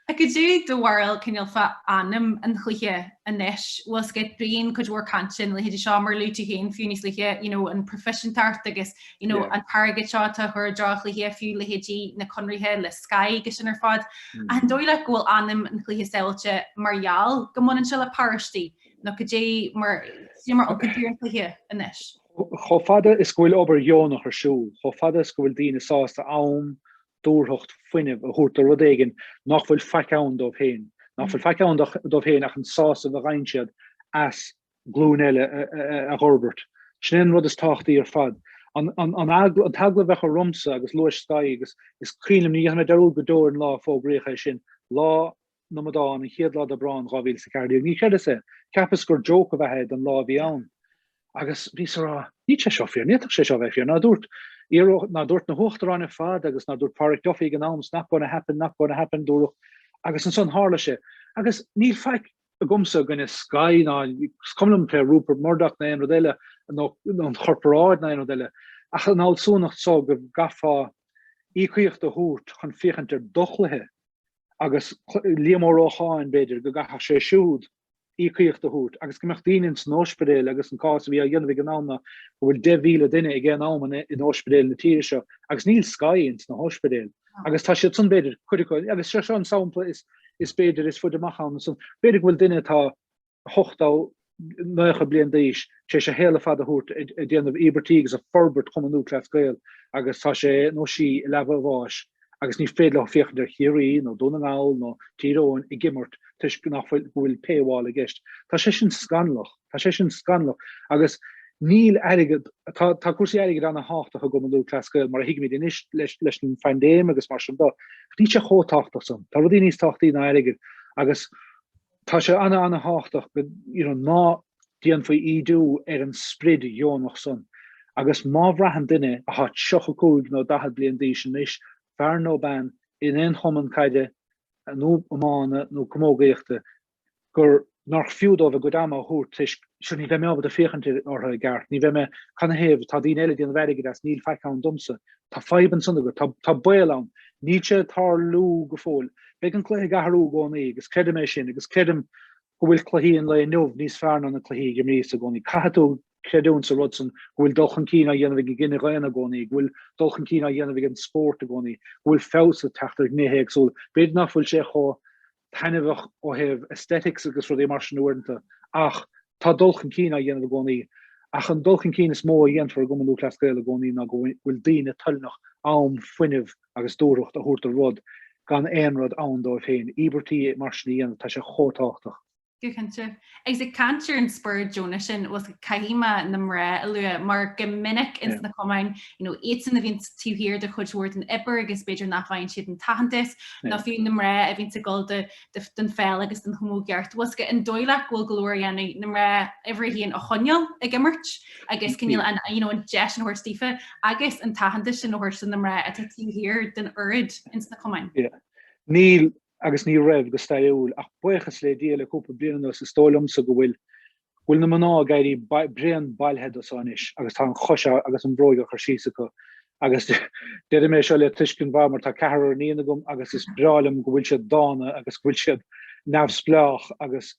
Ach goidé do bharúil cineál fá anam an chluiche anois, bhfuil 's agat bíonn cuid mhór cainte na leithéidí seo mar luaigh tú féin fiú níos luaithe, you know, an proifisiúntacht agus you know, an t-airgead seo atá á chur i dtreo an chluiche fiú leithéidí na conraithe le Sky agus sin ar fad. Ach an dóigh leat go bhfuil anam an chluiche sábháilte mar gheall go mbaineann sé le paróistí? Nó cad é mar cad é mar a amharcann tú ar an chluiche anois? Chomh fada is go bhfuil obair dheonach ar siúl, chomh fada is go bhfuil daoine sásta am, dúthracht, fuinneamh a thabhairt do rud éigin nach bhfuil faic ann dóibh féin, nach bhfuil faic ann dóibh féin ach an sásamh a gheibheann siad as glúin eile a fhorbairt. Sin é an rud is tábhachtaí ar fad. An t-eagla a bheadh ormsa agus luais Sky agus is cuimhin liom, ní dhéanfaidh mé dearúd go deo ar an lá a fógraíodh é sin, lá na nAmadán, an chéad lá d'Aibreán 2014. Ní chreideas é. Cheapas gur joke ab ea é don lá a bhí ann. Agus bhíos a rá, níl sé seo fíor, ní fhéadfadh sé seo a bheith fíor. Ná dúirt, ná dúirt na huachtaráin ar fad agus ná dúirt Páraic Duffy ag an am, it's not gonna happen, not gonna happen, dúradh. Agus ansan tharla sé. Agus níl faic agamsa i gcoinne Sky ná is cuma liom pé Rupert Murdoch ná aon rud eile nó an chorparáid ná aon rud eile. Ach an fhealsúnacht so go gcaithfeá íocaíocht a thabhairt chun féachaint ar do chluiche agus Liam Ó Rócháin, b'fhéidir, go gcaithfeadh sé siúd íocaíocht a thabhairt agus go mbeadh daoine ins an óispidéal agus an cás a bhí á dhéanamh ag an am ná go bhfuil 10,000 duine ag aon am in óispidéil na tíre seo agus níl Sky ins na hóispidéil agus tá siad san b'fhéidir, cuid acu, agus seo seo an sampla is is b'fhéidir is faide amach ann san, b'fhéidir go bhfuil duine atá 80, 90 bliain d'aois, tar éis a shaol ar fad a thabhairt ag déanamh íobairtí agus ag forbairt Chumann Lúthchleas Gael agus tá sé nó sí i leaba a bháis agus ní féidir leo féachaint ar Chiarraí nó Dún na nGall nó Tír Eoghain ag imirt toisc nach bhfuil, go bhfuil paywall i gceist. Tá sé sin scannalach. Tá sé sin scannalach agus níl airgead, tá, tá cúrsaí airgid ana-thábhachtach i gCumann Lúthchleas Gael mar a thuigimid anois leis, leis an phaindéim agus mar sin de. Níl sé chomh tábhachtach san. Tá rudaí níos tábhachtaí ná airgead agus Tá sé ana-ana-thábhachtach go, you know, ná déanfaí ídiú ar an sprid dheonach san. Agus má bhraitheann duine atá 35 nó 40 bliain d'aois anois, fear nó bean, in aon chumann caide nó iomána nó camógaíochta, gur. nár fiú dóibh a gcuid ama a thabhairt toisc, sure, ní bheidh mé ábalta féachaint orthu i gceart, ní bheidh mé, canathaobh, tá daoine eile ag déanamh airgid as, níl faic ann domsa. Tá fadhb ansan agat, tá, tá baol ann. Níl sé ag tarlú go fóill. Beidh an cluiche ag athrú i gcónaí agus creidim é sin agus creidim go bhfuil cluichí an lae inniu níos fearr ná na cluichí a d'imríos i gcónaí. Caithfidh tú creidiúint sa rud san go bhfuil dul chun cinn á dhéanamh ag an gcine dhaonna i gcónaí, go bhfuil dul chun cinn á dhéanamh ag an spórt i gcónaí, go bhfuil feabhas ag teacht ar ghnéithe éagsúla. B'fhéidir nach bhfuil sé chomh taitneamhach ó thaobh aesthetics agus rudaí mar sin uaireanta ach tá dul chun cinn á dhéanamh i gcónaí. Ach an dul chun cinn is mó a dhéanfar i gCumann Lúthchleas Gael i gcónaí ná go bhfuil daoine toilneach am, fuinneamh agus dúthracht a thabhairt do rud gan aon rud ann dóibh féin. Íobairtí mar sin a dhéanamh, tá sé chomh tábhachtach. Go cinnte. Agus ag caint ar an spiorad deonach sin, bhfuil caithfidh mé na mná a lua mar go minic ins na cumainn, you know, iadsan a bhíonn taobh thiar de chuid mhór den obair agus b'fhéidir nach bhfaigheann siad an t-aitheantas, nó fiú na mná a bhíonns ag dul do, do, don pheil agus don chamógaíocht. Bhfuil an dóigh leat go bhfuil go leor á dhéanamh na mná uimhir a haon a choinneáil ag imirt agus cineál an, you know, an deis sin a thabhairt daofa agus an t-aitheantas sin a thabhairt do na mná atá taobh thiar den oiread ins na cumainn? Yeah. Níl, agus ní raibh, go stairiúil, ach buíochas le Dia le cúpla bliain anuas is dóigh liomsa go bhfuil bhfuil na mná ag éirí bréan bailithe de so anois agus tá an chois agus an bhróig á chur síos acu agus deirim é seo le tuiscint mhaith mar tá ceathrar iníon agam agus is breá liom go bhfuil siad dána agus go bhfuil siad neamhspleách agus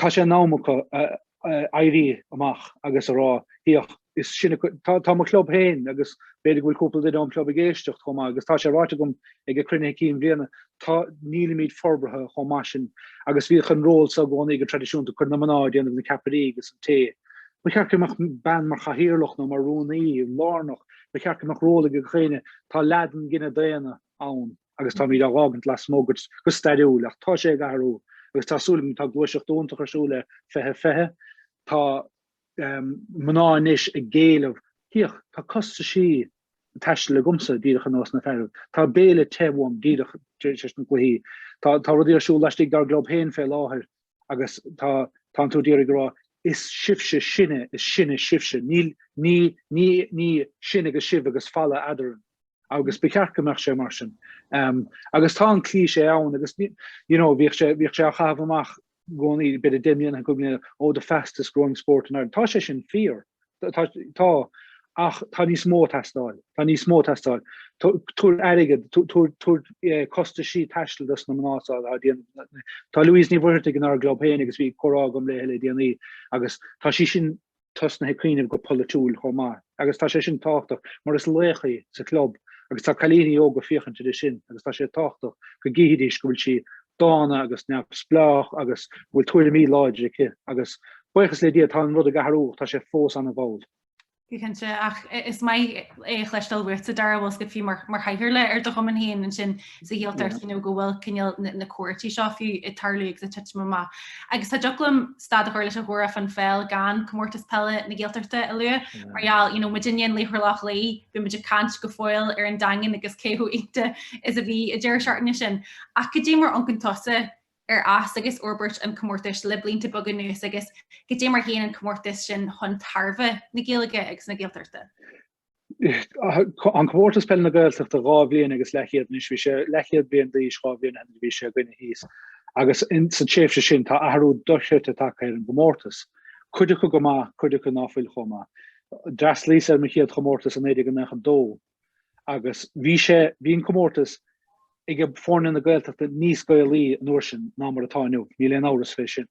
tá sé in am acu éirí amach agus a rá, Féach, is sinne, tá mo chlub féin agus b'fhéidir go bhfuil cúpla duine ón chlub ag éisteacht chomh maith agus tá sé ráite agam ag an cruinnithe cinn bhliana, tá, nílimid forbartha chomh maith sin agus bhíodh an ról seo i gcónaí go traidisiúnta, cuir na mná ag déanamh na ceapairí agus an tae. Ba cheart go mbeadh bean mar chathaoirleach nó mar rúnaí lárnach, ba cheart go mbeadh ról ag gach éinne, tá leath den gcine daonna ann agus táimid á dh'fhágaint lasmuigh go stairiúil ach tá sé ag athrú agus tá súil agam, tá gluaiseacht iontach ar siúl le 2020, tá mná anois ag éileamh, féach, tá costaisí taistil agamsa díreach ar nós na fearaibh, tá béile te uaim díreach tar éis na gcluichí, tá tá rudaí ar siúl laistigh dár gclub féin fé láthair agus tá tánn tú d'iarraidh a rá is sibhse sinne, is sinne sibhse, níl, ní, ní, ní sinn agus sibh agus falla eadrainn. agus ba cheart go mbeadh sé mar sin. Agus tá an cliché ann agus you know bhíodh sé bhíodh sé á chaitheamh amach i gcónaí b'fhéidir 10 mbliana 5 mbliana oh the fastest growing sport in Ireland. Tá sé sin fíor. Tá tá ach tá níos mó ag teastáil. Tá níos mó ag teastáil. Tabhair airgead, tabhair tabhair costaisí taistil dos na mná atá á déanamh. Tá Louise Ní Mhuircheartaigh inár gclub féin agus bhí comhrá agam léi le déanaí agus tá sí sin tosnaithe ag cuimhneamh go polaitiúil chomh maith agus tá sé sin tábhachtach mar is laoch í sa chlub agus tá cailíní óga ag féachaint uirthi sin agus tá sé tábhachtach go gcífidís go bhfuil sí dána agus neamhspleách agus go bhfuil tuairimí láidre aici agus buíochas le Dia tá an rud ag athrú ach tá sé fós an-mhall. Go cinnte, ach is maith é a chloisteáil uaitse, Dara, bhfuil 's agat fiú mar chathaoirleach ar do chumann féin ansin sa Ghaeltacht, you know, go bhfuil cineál na comhráití seo fiú ag tarlú agus ag titim amach. Agus cha dtiocfadh liom stad a chur leis an chomhrá fán pheil gan Comórtas Peile na Gaeltachta a lua, mar gheall, you know, muidinne in Laochra Loch Lao, bhí muid ag caint go fóill ar an Daingean agus cé chomh iontach is a bhí an deireadh seachtaine sin. Ach cad é mar amharcann tusa ar fhás agus fhorbairt an chomórtais le blianta beaga anuas agus cad é mar théann an comórtas sin chun tairbhe na Gaeilge agus na Gaeltachta? An Comórtas Peile na Gaeltachta 2 bhliain agus leathchéad anois, bhí sé leathchéad bliain d'aois 2 bhliain ó shin nuair a bhí sé againne thíos agus sa tréimhse sin tá athrú dochreidte tagtha ar an gcomórtas. Cuid acu go maith, cuid acu ná fuil chomh maith. D'fhreastalaíos ar mo chéad chomórtas i 1992 agus bhí sé, bhí an comórtas ag foirne na Gaeltachta níos Gaelaí an uair sin ná mar atá inniu, níl aon amhras fé sin.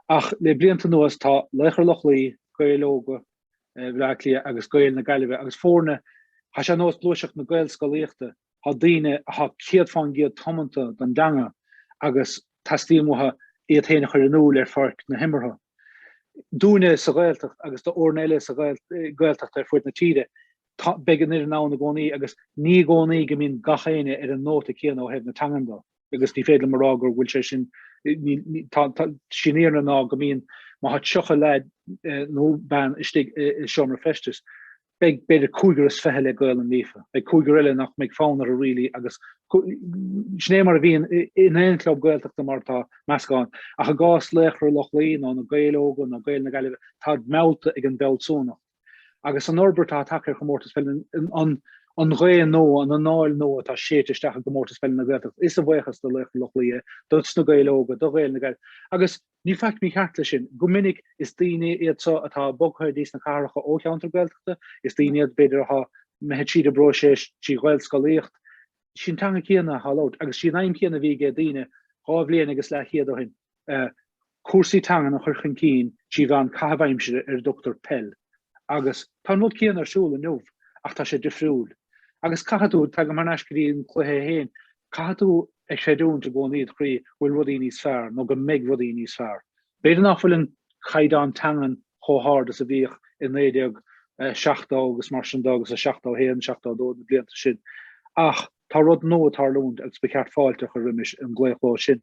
Ach le blianta anuas tá Laochra Loch Lao, Gaeil Óga, Bhaile Átha Cliath agus Gaeil na Gaillimhe agus foirne, tá sé ar nós gluaiseacht na Gaelscolaíochta, tá daoine atá 100% tiomanta don dteanga agus teastaíonn uathu iad féin a chur in iúl ar pháirc na himeartha. Dúinne sa Ghaeltacht agus do fhoirne eile sa Ghaeltacht ar fuaid na tíre, tá, beidh an fhoireann ann i gcónaí agus ní i gcónaí go mbíonn gach éinne ar an nóta céanna ó thaobh na teangan de. agus ní féidir liom a rá go bhfuil sé sin, tá, sí an fhírinne ná go mbíonn, má tá 30 leaid nó bean istigh i seomra feistis, beidh b'fhéidir cúigear is fiche le Gaolainn líofa, beidh cúigear eile nach mbeidh fonn orthu really agus sin é mar a bhíonn in aon chlub Gaeltachta mar tá meascán. Ach i gcás Laochra Loch Lao nó na Gaeil Óga nó Gaeil na Gaillimhe, táid meallta ag an bhfealsúnacht. Agus an fhorbairt atá tagtha ar chomórtas peile, an. An ghaoth nua, an anáil nua atá séidte isteach i gComórtas Peile na Gaeltachta, is a bhuíochas do Laochra Loch Lao, dos na Gaeil Óga, do Ghaeil na Gaillimhe. Agus níl faic mícheart leis sin. Go minic is daoine iad seo atá bogtha go dtí sna cathracha ó cheantar Gaeltachta, is daoine iad b'fhéidir atá imithe tríd an bpróiseas trí Ghaelscolaíocht. Sí an teanga chéanna atá á labhairt agus sí an aidhm chéanna a bhí ag daoine 2 bhliain agus leathchéad ó shin. cúrsaí teangan a chur chun cinn trí mheán caitheamh aimsire ar a dtugtar peil. Agus tá an rud céanna ar siúl inniu, ach tá sé difriúil. Agus caithfidh tú, tagaim thar n-ais go dtí an cluiche féin, caithfidh tú a chreidiúint i gcónaí id chroí go bhfuil rudaí níos fearr nó go mbeidh rudaí níos fearr. B'fhéidir nach bhfuil an caighdeán teangan chomh hard is a bhíodh i 1970 agus mar sin de agus i 71, 72, na blianta sin, ach tá rud nua ag tarlúint agus ba cheart fáilte a chur roimis an gclaochló sin.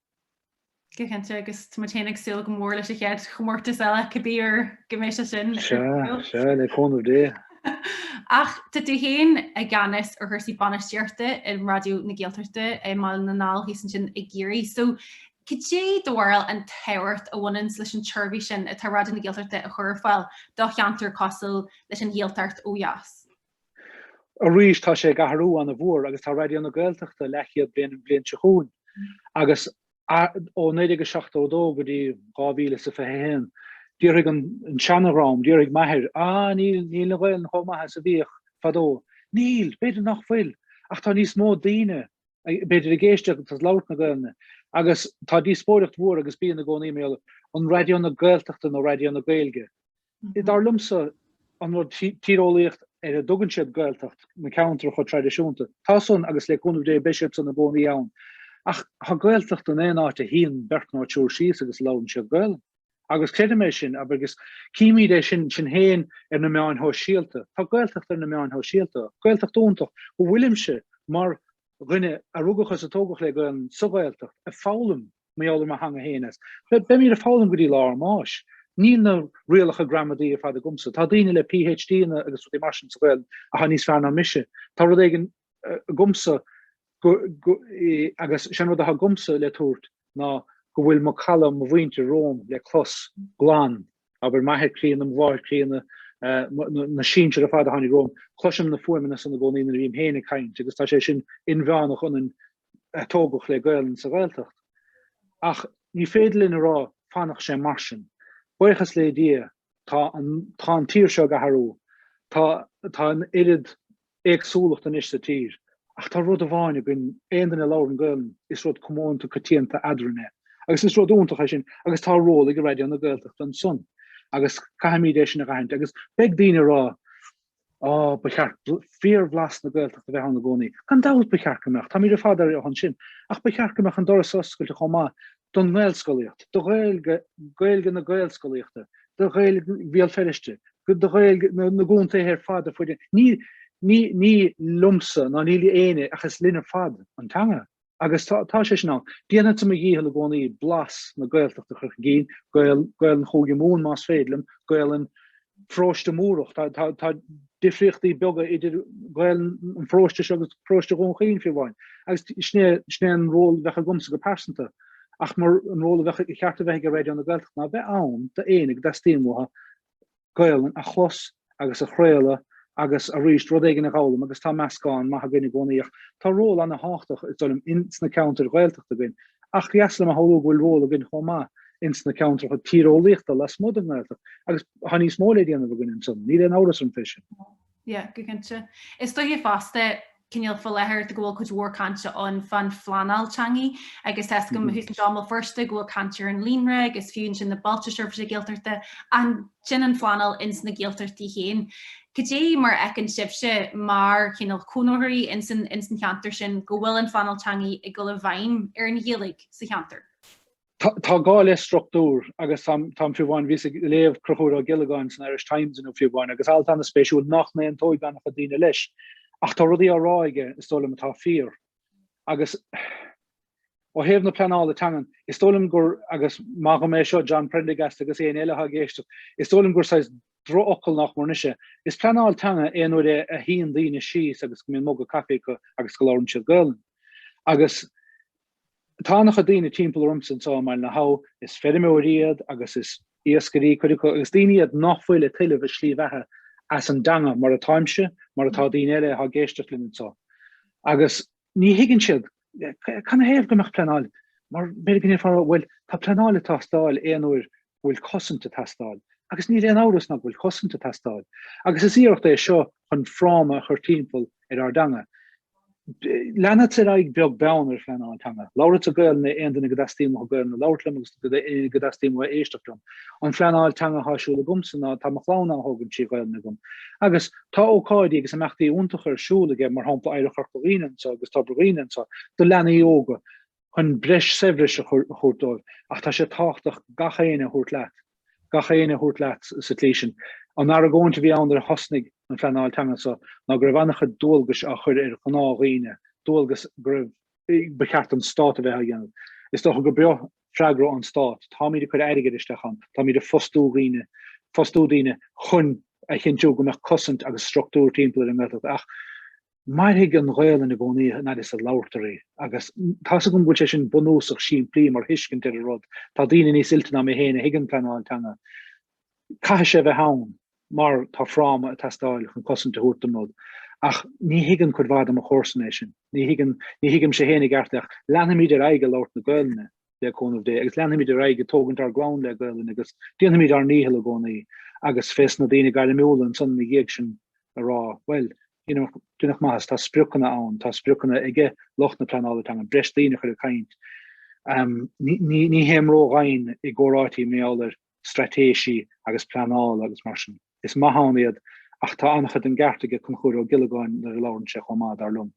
Go cinnte, agus tá muid féin ag súil go mór leis an chéad chomórtas eile, cibé uair go mbeidh sé sin. Sea, sea, le cúnamh Dé. Ach tá tú féin i gceannas ar chúrsaí bainistíochta i Raidió na Gaeltachta i mBaile na nGall thíos ansin i gCiarraí. So, cad é do bharúil an tábhacht a bhaineanns leis an tseirbhís sin atá Raidió na Gaeltachta a chur ar fáil do cheantar cosúil leis an Ghaeltacht ó dheas? Arís, tá sé ag athrú an-mhór agus tá Raidió na Gaeltachta leathchéad bliain an bhliain seo chugainn agus ó 1972 go dtí 2021, déarfaidh an seanadhream, déarfaidh m'athair, ah níl, níl an Ghaelainn chomh maith is a bhíodh fadó. Níl, b'fhéidir nach bhfuil, ach tá níos mó daoine, b'fhéidir, ag éisteacht agus ag labhairt na Gaelainne agus tá díospóireacht mhór agus bíonn i gcónaí mar gheall an Raidió na Gaeltachta nó Raidió na Gaeilge. Dar liomsa, an rud tíreolaíocht ar a dtugann siad Gaeltacht, na ceantracha traidisiúnta, tá san agus le cúnamh Dé beidh siad san i gcónaí ann. Ach tá Gaeltacht in aon áit a shuíonn beirt nó triúr síos agus a labhrann siad Gaelainn. Agus creidim é sin, abair, agus címid é sin sinn féin ar na meáin shóisialta. Tá Gaeltacht ar na meáin shóisialta. Gaeltacht iontach go bhfuilimse mar dhuine a rugadh is a tógadh le Gaelainn sa Ghaeltacht ag foghlaim mar gheall ar mo theanga féin as. Beimid ag foghlaim go dtí lá ár mbáis. Níl na rialacha gramadaí ar fad agamsa. Tá daoine le PhD-anna agus rudaí mar sin sa Ghaelainn atá níos fearr ná mise. Tá rud éigin agamsa go, go, agus sé an rud atá agamsa le tabhairt ná go bhfuil macalla mo mhuintir romham le clos glan, abair, m'athair críonna, mo mháthair críonna, na sinsir ar fad a tháinig romham, cloisim na fuaimeanna san i gcónaí nuair a bhím féin ag caint agus tá sé sin inmheánach ionainn a tógadh le Gaelainn sa Ghaeltacht. Ach ní féidir linn a rá fanfaidh sé mar sin. Buíochas le Dia, tá an, tá an tír seo ag athrú. Tá, tá an oiread éagsúlacht anois sa tír. Ach tá rud amháin againn, aon duine a labhrann Gaelainn, is rud comónta coitianta eadrainn é. Agus is rud iontach é sin agus tá ról ag Raidió na Gaeltachta ansan. Agus caithfimid é sin a aithint. Agus beidh daoine ag rá, Á, ba cheart fíorbhlas na Gaeltachta a bheith ann i gcónaí. Gan dabht ba cheart go mbeadh, táimid ar fad ar a shon sin. Ach ba cheart go mbeadh an doras oscailte chomh maith don nGaelscolaíocht, do Ghaeilge, Gaeilge na Gaelscolaíochta, do Ghaeilge Bhéal Feirste, do Ghaeilge na gcontaetha ar fad ar fud Ní, ní, ní liomsa ná ní le éinne ach is linn ar fad an teanga. Agus tá, tá sé sin ann. Déanfadsa mo dhícheall i gcónaí blas na Gaeltachta a chur chun cinn, Gael, Gaelainn Chúige Mumhan más féidir liom, Gaelainn Pharóiste Múrach. Tá, tá, tá difríochtaí beaga idir Gaelainn an pharóiste seo agus paróiste Dhún Chaoin fiú amháin. Agus sin é, sin é an ról a bheadh agamsa go pearsanta. Ach mar an ról a bheadh, cheart a bheith ag Raidió na Gaeltachta ná bheith ann d'éinne go dteastaíonn uathu Gaelainn a chlos agus a chraoladh agus arís rud éigin a dh'fhoghlaim agus tá meascán maith againn i gcónaí ach tá ról ana-thábhachtach is dóigh liom ins na ceantair Ghaeltachta againn ach dheas liom a shamhlú go bhfuil ról againn chomh maith ins na ceantracha tíreolaíochta lasmuigh den nGaeltacht agus tá níos mó le déanamh againn ansan, níl aon amhras orm fé sin. Yeah, go cinnte. Is dóiche fosta, cineál fá láthair go bhfuil cuid mhór cainte ann fán phleanáil teangaí agus tá a fhios agam thuas anseo i mBéal Feirste go bhfuil caint ar an líonra agus fiú ansin na bailte seirbhíse Gaeltachta ansin an phleanáil ins na Gaeltachtaí féin. Cad é mar a fheiceann sibhse mar chineál cónaitheoirí ins an ins an cheantar sin go bhfuil an phleanáil teangaí ag dul i bhfeidhm ar an Ghaeilge sa cheantar? Tá gá le struchtúr agus táim fiú amháin, bhíos ag léamh Conchúr Ó Giollagáin san Irish Times inniu fiú amháin agus alt an-spéisiúil nach n-aontóidh an-chuid daoine leis ach tá rudaí á rá aige is dóigh liom atá fíor. Agus ó thaobh na pleanála teangan, is dóigh liom gur, agus maith dhom é seo John Prendergast agus éinne eile atá ag éisteacht, is dóigh liom gur saghas drochfhocal nach mór anois é. Is pleanáil teanga é nuair a shuíonn daoine síos agus go mbíonn muga caife acu agus go labhrann siad Gaelainn. Agus Tá an-chuid daoine timpeall ormsa anseo i mBaile na hAbha, is feirmeoirí iad agus is iascairí cuid acu agus daoine iad nach bhfuil ag tuilleamh a slí bheatha as an dteanga, mar atáimse, mar atá daoine eile atá ag éisteacht linn anseo. Agus ní thuigeann siad canathaobh go mbeadh pleanáil, mar b'fhéidir go ndéarfá, bhuel, tá pleanáil ag teastáil aon uair go bhfuil cosaint ag teastáil. Agus níl aon amhras ná go bhfuil cosaint ag teastáil. Agus is iarracht é seo chun fráma a chur timpeall ar ár dteanga. Leanfadsa ar aghaidh beag beann ar phleanáil teanga. Labhródsa Gaelainn le aon duine go dteastaíonn uathu Gaelainn a labhairt liom agus éinne go dteastaíonn uathu éisteacht liom. An phleanáil teanga atá ar siúl agamsa ná tá mo chlann á thógaint trí Ghaelainn agam. Agus tá ócáidí agus imeachtaí iontacha ar siúl aige, mar shampla Oidhreacht Chorca Dhuibhne anseo agus Tobar Dhuibhne anseo, do leanaí óga chun breis saibhris a thabhairt dóibh. Ach tá sé tábhachtach gach éinne a thabhairt leat. gach éinne a thabhairt leat sa tslí sin. An argóint a bhí ann nuair a thosnaigh an phleanáil teanga seo ná go raibh an-chuid dualgais á chur ar ghnáthdhaoine, dualgas go raibh, ba cheart don stát a bheith á dhéanamh. Is dócha go b'eo freagra ón stát. Táimid ag cur airgid isteach ann, táimid ag fostú dhaoine, fostú daoine chun a chinntiú go mbeadh cosaint agus struchtúr timpeall ar an nGaeltacht ach Mairfidh an Ghaelainn i gcónaí an fhad is a labhartar í, agus tá's agam go bhfuil sé sin bunúsach simplí mar thuiscint ar an rud, tá daoine níos oilte ná mé féin a thuigeann pleanáil teanga. Caithfidh sé a bheith ann mar tá fráma ag teastáil chun cosaint a thabhairt don rud. Ach ní thuigeann cuid mhaith de mo chomharsana é sin. Ní thuigeann, ní thuigimse féin i gceart é ach leanfaimid ar aghaidh ag labhairt na Gaelainne, le cúnamh Dé, agus leanfaimid ar aghaidh ag tógaint ár gclann le Gaelainn agus déanfaimid ár ndícheall i gcónaí agus fés na daoine gairmiúla ansan ina dhiaidh sin a rá, bhuel, you know, déanadh maitheas, tá spriocanna ann, tá spriocanna aige lucht na pleanála teanga, breis daoine a chur ag caint. Ní, ní, ní théim ródhomhain i gcomhráití mar gheall ar straitéisí agus pleanáil agus mar sin. Is maith ann iad ach tá an-chuid den gceart aige Conchúr Ó Giollagáin nuair a labhrann sé chomh maith, dar liom.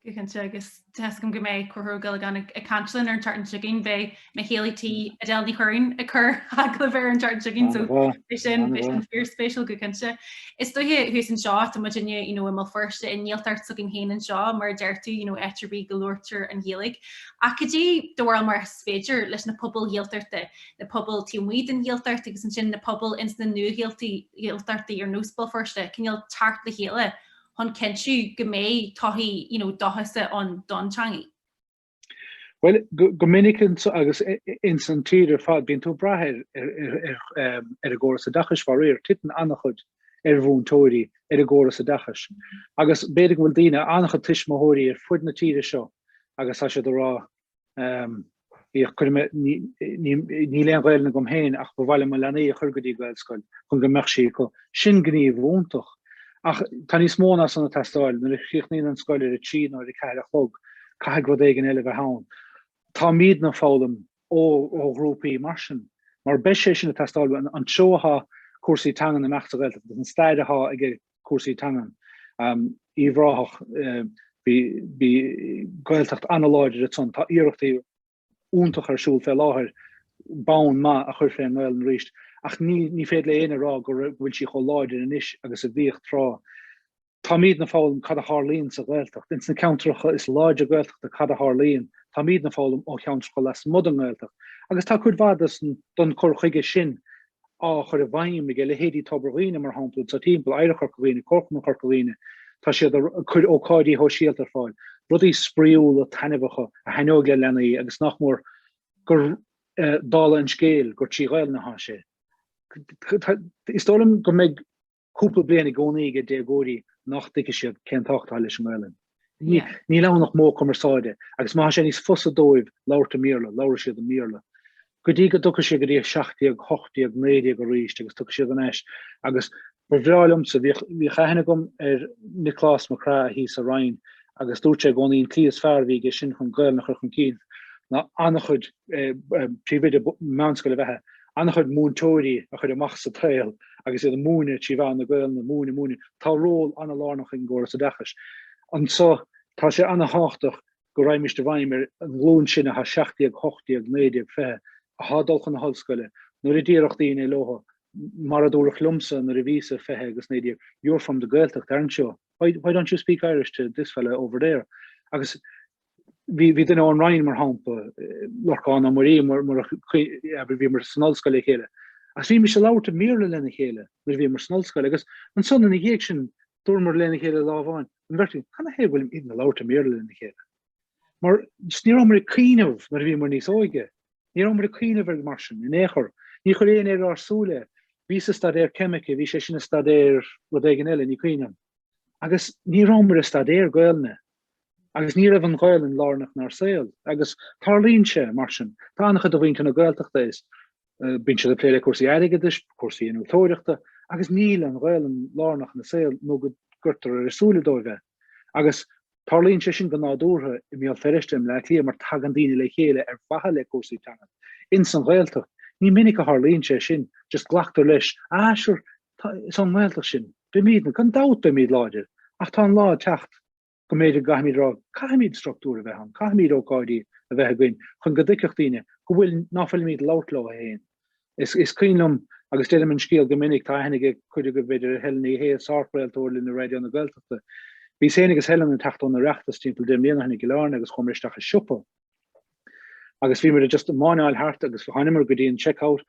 Go cinnte, agus tá's agam go mbeidh Conchúr Ó Giollagáin ag caint linn ar an tseachtain seo chugainn, beidh mo chéile tí Edel Ní Churraoin ag cur agallamh air an tseachtain seo chugainn, so beidh sin beidh sin fíorspéisiúil go cinnte. Is dóiche thuas anseo, tá muidinne you know, i mBéal Feirste i nGaeltacht s'againn féin anseo, mar a deir tú, you know, áit ar bith go labhartar an Ghaeilge. Ach cad é do bharúil mar is féidir leis na pobail Ghaeltachta, na pobail taobh amuigh den Ghaeltacht agus ansin na pobail ins na nua-Ghaeltachtaí ar nós Béal Feirste, cineál teacht le chéile chun cinntiú go mbeidh todhchaí you know dóchasach ann don teangaidh? Bhuel, go minic agus ins an tír ar fad, bíonn tú ag brath ar an gcóras oideachais faraor, titeann an-chuid ar mhúinteoirí, ar an gcóras oideachais. Agus b'fhéidir go bhfuil daoine, an-chuid tuismitheoirí ar fud na tíre seo agus tá siad ag rá, Níl aon Ghaelainn agam féin ach ba mhaith liom mo leanaí a chur go dtí Gaelscoil chun go mbeadh sí acu. Sin gníomh iontach. Ach tá níos mó ná san ag teastáil. Nuair a chríochnaíonn an scoil ar a trí nó ar a ceathair a chlog, caithfidh rud éigin eile a bheith ann. Táimidne ag foghlaim ó ghrúpaí mar sin, mar beidh sé sin ag teastáil. An treo atá cúrsaí teangan ag imeacht sa Ghaeltacht agus an stair atá ag cúrsaí teangan. Uíbh Ráthach, bhí Gaeltacht an-láidir ansan. Tá iarrachtaí iontacha ar siúl fé láthair bonn maith a chur fén nGaelainn arís, ach ní féidir le éinne a rá go bhfuil sí chomh láidir anois agus a bhíodh tráth. Táimidne ag foghlaim cad a tharlaíonn sa Ghaeltacht. Ins na ceantracha is láidre Gaeltachta cad a tharlaíonn? Táimidne ag foghlaim ó cheantracha lasmuigh den nGaeltacht. Agus tá cuid mhaith den cur chuige sin á chur i bhfeidhm aige leithéidí Tobar Dhuibhne, mar shampla, anseo timpeall, Oidhreacht Chorca Dhuibhne, Comharchumann Chorca Dhuibhne, tá siad ag cur ócáidí shóisialta ar fáil, rudaí spraíúla, taitneamhacha a thaitneoidh le leanaí agus nach mór gur dála an scéil gur trí Ghaelainn atá sé. Is dóigh liom go mbeidh cúpla bliain i gcónaí ag déagóirí nach dtuigfidh siad cén tábhacht atá leis an nGaelainn. Níl ann ach modh cumarsáide agus má tá sé níos fusa dóibh labhairt i mBéarla, labhróidh siad i mBéarla. Go dtí go dtiocfaidh siad go dtí 17, 18, 19 arís agus tiocfaidh siad thar n-ais agus ba bhreá liomsa, bhíodh aithne agam ar Nioclás Mac Craith thíos sa Rinn agus dúirt sé i gcónaí an tslí is fearr a bhí aige sin chun Gaelainn a chur chun cinn ná an-chuid príomhoide meánscoile ab ea é, an-chuid múinteoirí a chur amach sa tsaol agus iad ag múineadh trí mheán na Gaelainne, múineadh, múineadh. Tá ról an-lárnach ag an gcóras oideachais. Anso, tá sé an-thábhachtach go raghaimist i bhfeidhm ar an nglúin sin atá 17, 18, 19, 20, atá ag dul chun na hollscoile. Nuair a déarfadh daoine leo, mar a dúradh liomsa nuair a bhíos-sa 20 agus 19, you're from the Gaeltacht, aren't you? Why, why don't you speak Irish to this fella over there? Agus bhí bhí duine ón Rinn mar shampla, Lorcán Ó Muirí, mar mar a bhíomar san ollscoil le chéile. Agus bhímis ag labhairt i mBéarla lena chéile nuair a bhíomar san ollscoil agus ansan ina dhiaidh sin dúramar lena chéile lá amháin, an bheirt againn, canathaobh go bhfuilimid ag labhairt i mBéarla lena chéile? Mar just ní rabhamar ag cuimhneamh nuair a bhíomar níos óige. Ní rabhamar ag cuimhneamh air mar sin in aon chor. Níor chuir éinne ar ár súile é. Bhíos ag staidéar ceimice, bhí sé sin ag staidéar rud éigin eile, ní cuimhin liom. Agus ní rabhamar ag staidéar Gaelainne. Agus ní raibh an Ghaelainn lárnach inár saol. Agus tarlaíonn sé mar sin. Tá an-chuid de mhuintir na Gaeltachta is bíonn siad ag plé le cúrsaí airgeadais, cúrsaí innealtóireachta, agus níl an Ghaelainn lárnach ina saol nó go gcuirtear ar a súile dóibh é. Agus Tarlaíonn sé sin go nádúrtha i mBéal Feirste, i mBleá Cliath, mar tagann daoine le chéile ar mhaithe le cúrsaí teangan. Ins an Ghaeltacht, ní minic a tharlaíonn sé sin, just glactar leis, ah sure, tá, is ón nGaeltacht sinn, beimídne, gan dabht beimíd láidir, ach tá an lá ag teacht go mb'fhéidir go gcaithfimid a rá, caithfimid structúr a bheith ann, caithfimid ócáidí a bheith againn chun go dtuigfeadh daoine go bhfuil, ná fuilimid ag labhairt leo féin. Is cuimhin liom, agus deirim an scéal go minic, tá aithne ag cuid agaibh b'fhéidir ar Helen Ní Shé, sárchraoltóir linn i Raidió na Gaeltachta. Bhíos féin agus Helen ag teacht ón Oireachtas timpeall 10 mbliana ó shin i gCill Airne agus chuamar isteach i siopa agus bhíomar just ag máinneáil thart agus thánamar go dtí an checkout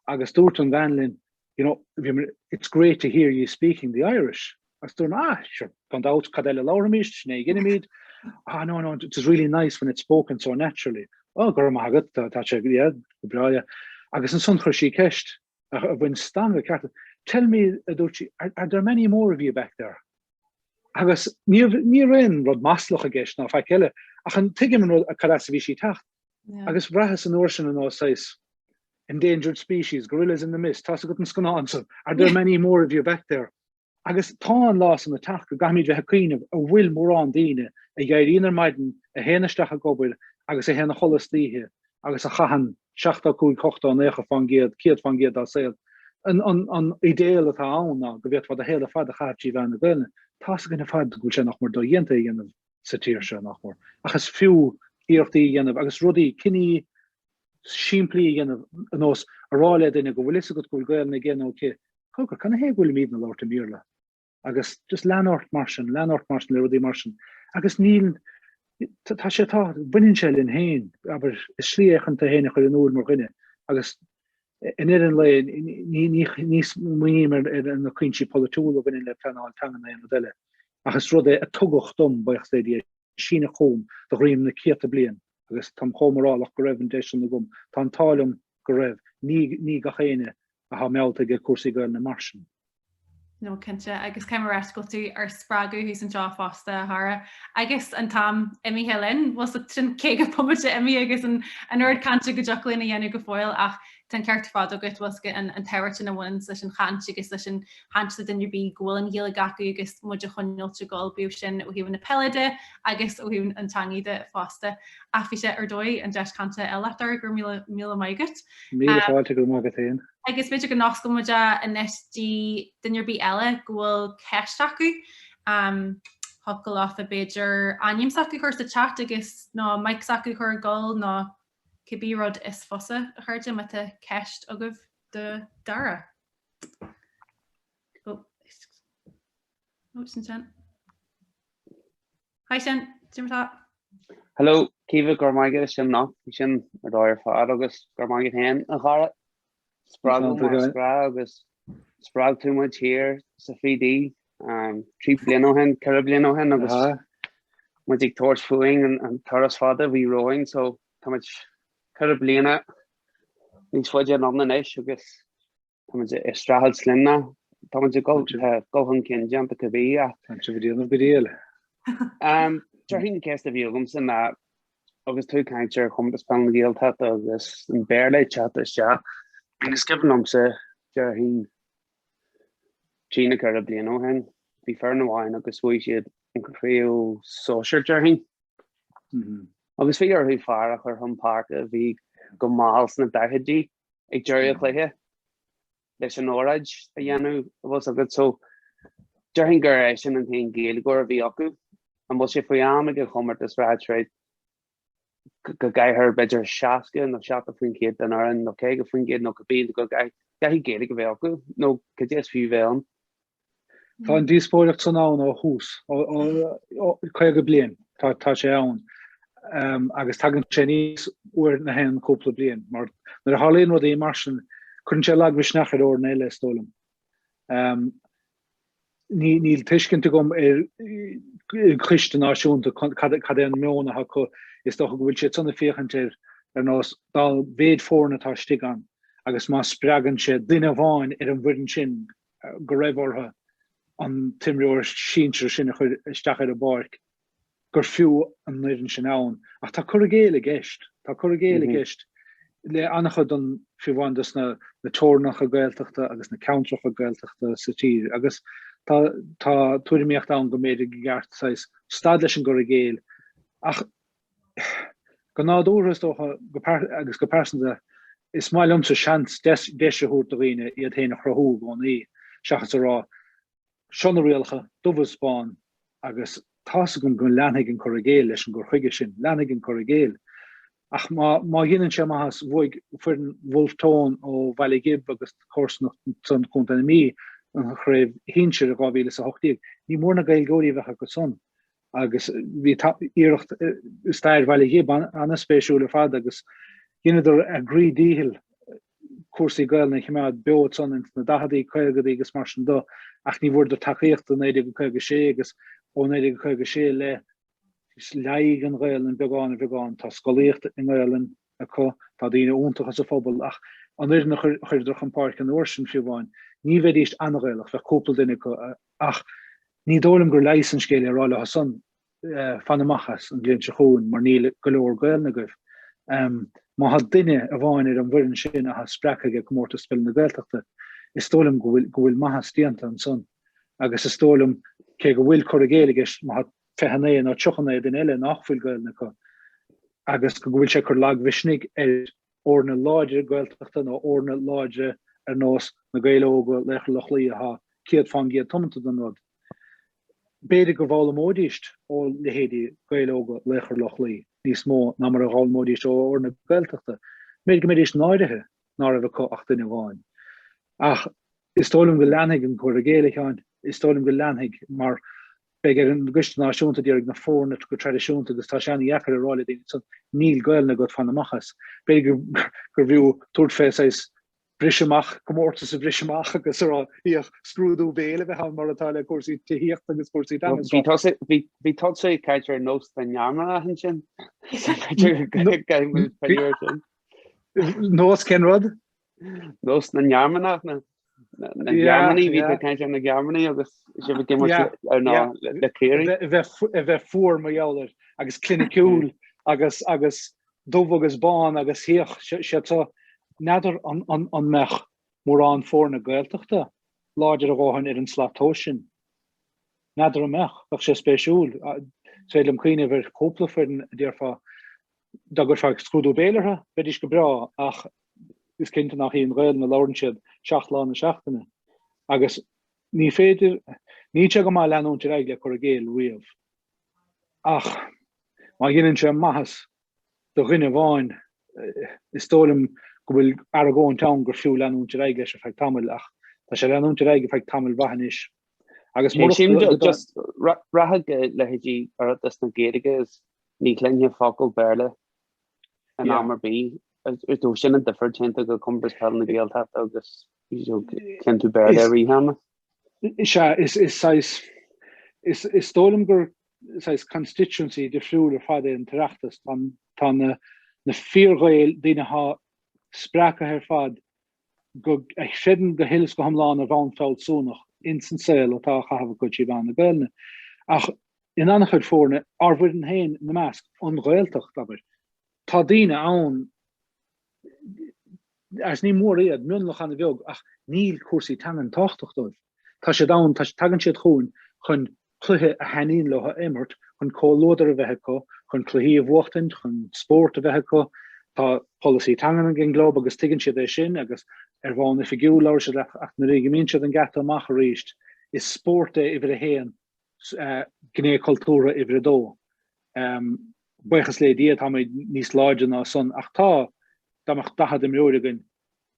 agus dúirt an bhean linn, you know, bhíomar, it's great to hear you speaking the Irish. Agus dúirt ah, sure, gan dabht, cad eile labhraímid, sin é a dheinimid. Ah, no, no, it's really nice when it's spoken so naturally. Oh, go raibh maith agat, tá sé, yeah, go breá, yeah. Agus ansan chuir sí ceist, a bhain stangadh ceart. Tell me, a dúirt sí, are, are there many more of you back there? Agus ní ní raibh aon rud maslach i gceist ná faic eile, ach an tuigim an rud cad as a bhí sí ag teacht. Agus bhraitheas an uair sin ar nós saghas endangered species, gorillas in the mist, tá's agat an scannán san, are there many more of you back there? Agus tá an lá san ag teacht go gcaithfimid bheith ag cuimhneamh an bhfuil mórán daoine a dh'éiríonn ar maidin, a théann isteach ag obair agus a théann a chodladh istoíche agus a chaitheann 75, 80, 90 fán gcéad, 100 fán gcéad dá saol. An, an, an idéal atá ann ná go bhféadfá do shaol ar fad a chaitheamh trí mheán na Gaelainne. Tá's againn ar fad go bhfuil sé nach mór dodhéanta a dhéanamh sa tír seo, nach mór. Ach is fiú iarrachtaí a dhéanamh agus rudaí, cinní simplí a dhéanamh, ar nós a rá le duine go bhfuil fhios agat go bhfuil Gaelainn aige nó aici, Cogar, cad 'na thaobh go bhfuilimidne ag labhairt i mBéarla? Agus just lean ort mar sin, lean ort mar sin le rudaí mar sin. Agus níl, tá sé, tá, baineann sé linn féin, abair, is slí é chun tú féin a chur in iúl mar dhuine. Agus i ndeireadh an lae, ní, ní, ní smaoiním ar, ar na cúinsí polaitiúla a bhaineann le pleanáil teanga nó aon rud eile. Ach is rud é a tugadh dom, buíochas le Dia, síneadh chugam de dhroim na céadta bliain agus táim chomh mórálach go raibh an deis sin agam. Tá an t-ádh liom go raibh. Ní, ní gach éinne atá meallta ag cúrsaí Gaelainne mar sin. No, cinnte, agus caithfidh mé a rá go bhfuil tú ár spreagadh thuas anseo fosta, a Dhara. Agus an t-am imithe linn, bhfuil sé sin 50 bomaite imithe agus an an oiread cainte go dtiocfadh linn a dhéanamh go fóill ach tá an ceart ar fad agat, bhfuil fhios agat an an tábhacht sin a bhaineann leis an chaint agus leis an chaint le duine ar bith go bhfuil an Ghaeilge acu agus muid a choinneáilt ag dul, bíodh sin ó thaobh na peile de agus ó thaobh an teangaidh de fosta. Ach bhí sé ar dóigh an deis cainte eile a Dhara, go raibh míle míle maith agat. Míle fáilte, go raibh maith agat féin. Agus b'fhéidir go n-osclóidh muid é anois do dhuine ar bith eile go bhfuil ceist acu. Thiocfadh leofa b'fhéidir ainm s'acu a chur sa chat agus nó mic s'acu a chur ag dul nó cibé rud is fusa, a chairde, má tá ceist agaibh do Dara. Oh, oh, sin sin. Hi Seán, cad é mar atá? Hello, Caoimhe, go raibh maith agat as sin anocht, bhí sin ar dóigh ar fad agus go raibh maith agat féin, a Dhara. Spreagadh mar is gnách agus spreag tú muid thiar sa 3D 3 bliana ó shin, 4 bliana ó shin agus muid ag tabhairt fúinn an turas fada a bhí romhainn so tá muid 4 bliana níos faide anonn anois agus Tá muid ag streachailt linn ná tá muid ag dul dul chun cinn déanta cibé ach. Tá sibh ag déanamh go diail. Déarfainn an ceist a bhí agamsa ná agus tú ag caint ar Chomórtas Peile na Gaeltachta agus an Béarla ag teacht isteach, is cuimhin liomsa déarfainn trí nó ceithre bliana ó shin, bhí foireann amháin agus bhuaigh siad an chraobh sóisir déarfainn. Agus bhí orthu fear a chur chun páirce a bhí go mall sna daichidí ag deireadh an chluiche leis an óráid a dhéanamh an bhfuil fhios agat. So déarfainn gur eisean an t-aon Ghaeilgeoir a bhí acu. An bhfuil sé faoi am ag an chomórtas ráit right go gcaithfear b'fhéidir 60 nó 70% den fhoireann nó 50% nó cibé go gcaithfidh Gaeilge a bheith acu nó cad é is fiú bheith ann? Tá an díospóireacht san ann ó thús, ó 50 bliain, tá sé ann agus tagann sé aníos uair na haon chúpla bliain mar nuair a tharlaíonn rudaí mar sin cuireann sé lagmhisneach ar fhoirne eile is dóigh liom. Níl tuiscint agam ar choiste náisiúnta cad é an meon atá acu, is dócha go bhfuil siad san ag féachaint ar ar nós dá mhéid foirne atá istigh ann. agus má spreagann sé duine amháin ar an bhfoireann sin go raibh orthu an t-imreoir sinsir sin a chur isteach ar an bpáirc, gur fiú an fhoireann sin ann. Ach tá cur i gcéill i gceist. Tá cur i gcéill i gceist le an-chuid den, fiú amháin dos na teorainneacha Gaeltachta agus na ceantracha Gaeltachta sa tír. Agus tá tá tuairimíocht ann go mb'fhéidir go gceart saghas stad leis an gcur i gcéill. Ach go nádúrtha is dócha agus go pearsanta is maith liomsa seans deis a thabhairt do dhaoine iad féin a chruthú i gcónaí seachas a rá Seo na rialacha, dubh is bán, agus tá's agam go leanfaidh an cur i gcéill leis an gcur chuige sin, leanfaidh an cur i gcéill. Ach má, má dheineann sé maitheas, bhuaigh foireann Bhulf Tón ó Bhaile Ghib agus comharsanacht ansan Chontae na Mí an chraobh shinsir i 2018. Ní mór na Gaeilgeoirí a bheadh acu san agus bhí iarracht i stair Bhaile Ghib an-spéisiúil ar fad agus dheineadar a gcroí díchill cúrsaí Gaelainne a choimeád beo ansan ins na daicheadaí, caogadaí agus mar sin do ach ní bhfuaireadar tacaíocht i 1956 agus ó 1956 i leith leáigh an Ghaelainn beagán ar bheagán. Tá scolaíocht i nGaelainn acu, tá daoine iontacha sa phobal ach an fhoireann a chuireadar chun páirce an uair sin fiú amháin, ní bheidíst an-Ghaelach, bheadh cúpla duine acu ach ní dóigh liom gur leigheas an scéal é a rá leo san fan amach as an bhliain seo chugainn mar níl go leor Gaelainne agaibh. Má tá duine amháin ar an bhfoireann sin atá spreagtha ag Comórtas Peile na Gaeltachta, is dóigh liom go bhfuil go bhfuil maitheas déanta ansan. Agus is dóigh liom, cé go bhfuil cur i gcéill i gceist, má tá 29 nó 39 duine eile nach bhfuil Gaelainn acu agus go bhfuil sé ag cur lagmhisnigh ar fhoirne láidre Gaeltachta nó fhoirne láidre ar nós Na Gaeil Óga, Laochra Loch Lao atá 100% tiomanta don rud. B'fhéidir go bhfoghlaimeoidíst ó leithéidí Gaeil Óga, Laochra Loch Lao níos mó ná mar a dh'fhoghlaimeoidíst ó fhoirne Gaeltachta. B'fhéidir go mbeidís náirithe ná raibh acu ach duine amháin. Ach is dóigh liom go leanfaidh an cur i gcéill, a Sheáin. Is dóigh liom go leanfaidh mar beidh ar an gCoiste Náisiúnta d'iarraidh na foirne go traidisiúnta agus tá sé an-dheacair a rá le daoine ansan níl Gaelainn agat fan amach as. B'fhéidir gurbh fhiú tabhairt fé saghas briseadh amach, comórtas a bhriseadh amach agus a rá bíodh scrúdú béil a bheith ann mar atá le cúrsaí tithíochta agus cúrsaí teanga. Bhí tusa bhí bhí tusa ag caint ar nós na nGearmánach ansin. Nós cén rud? Nós na nGearmánach na na Gearmánaigh bhí tú ag caint ar na Gearmánaigh agus sibh ag imirt ar ná le Ciarraí. A bheith fuar mar gheall air agus cliniciúil agus agus dubh agus bán agus thíoch siad so n'fheadar an an an mbeadh mórán foirne Gaeltachta láidir a dhóthain ar an slat tomhais sin. N'fheadar an mbeadh, bheadh sé spéisiúil. Is féidir liom cuimhneamh ar chúpla foireann a déarfá dá gcuirfeá scrúdú béil orthu, bheidís go breá ach is cinnte nach í an Ghaelainn a labhrann siad 7 lá na seachtaine. Agus ní féidir, níl sé go maith leanúint ar aghaidh le cur i gcéill riamh. Ach má dheineann sé maitheas do dhuine amháin, is dóigh liom go bhfuil argóint ann gur fiú leanúint ar aghaidh leis ar feadh tamaill, ach tá sé ag leanúint ar aghaidh ar feadh tamaill mhaith anois. Agus murach just rachadh leithéidí Oireachtas na Gaeilge is ní chluinfeá focal Béarla in am ar bith. Is sin an difear téann tú go Comórtas Peile na Gaeltachta agus cluin tú Béarla i rith ama. Is ea, is saghas, is dóigh liom gur saghas constituency difriúil ar fad é an tOireachtas. Tá na fíor-Ghaeil, daoine atá spreagtha ar fad, go, a chreideann go huile is go hiomlán ar bhonn fealsúnach ins an saol atá á chaitheamh acu trí mheán na Gaelainne. Ach in an-chuid foirne, ár bhfoireann féin ina measc, an Ghaeltacht, abair, tá daoine ann, agus ní mór iad, mionlach an-bheag, ach níl cúrsaí teangan tábhachtach dóibh. Tá siad ann, tá, tagann siad chugainn chun cluiche a thaitníonn leo a imirt, chun comhluadar a bheith acu, chun cluichí a bhuachtaint, chun spórt a bheith acu. Tá polasaí teangan ag an gclub agus tuigeann siad é sin agus ar bhonn oifigiúil labhrann siad leat ach nuair a imíonn siad an geata amach arís, is spórt é uimhir a haon, gné cultúrtha uimhir a dó. Buíochas le Dia táimid níos láidre ná san ach tá, dá mbeadh 40 imreoir againn,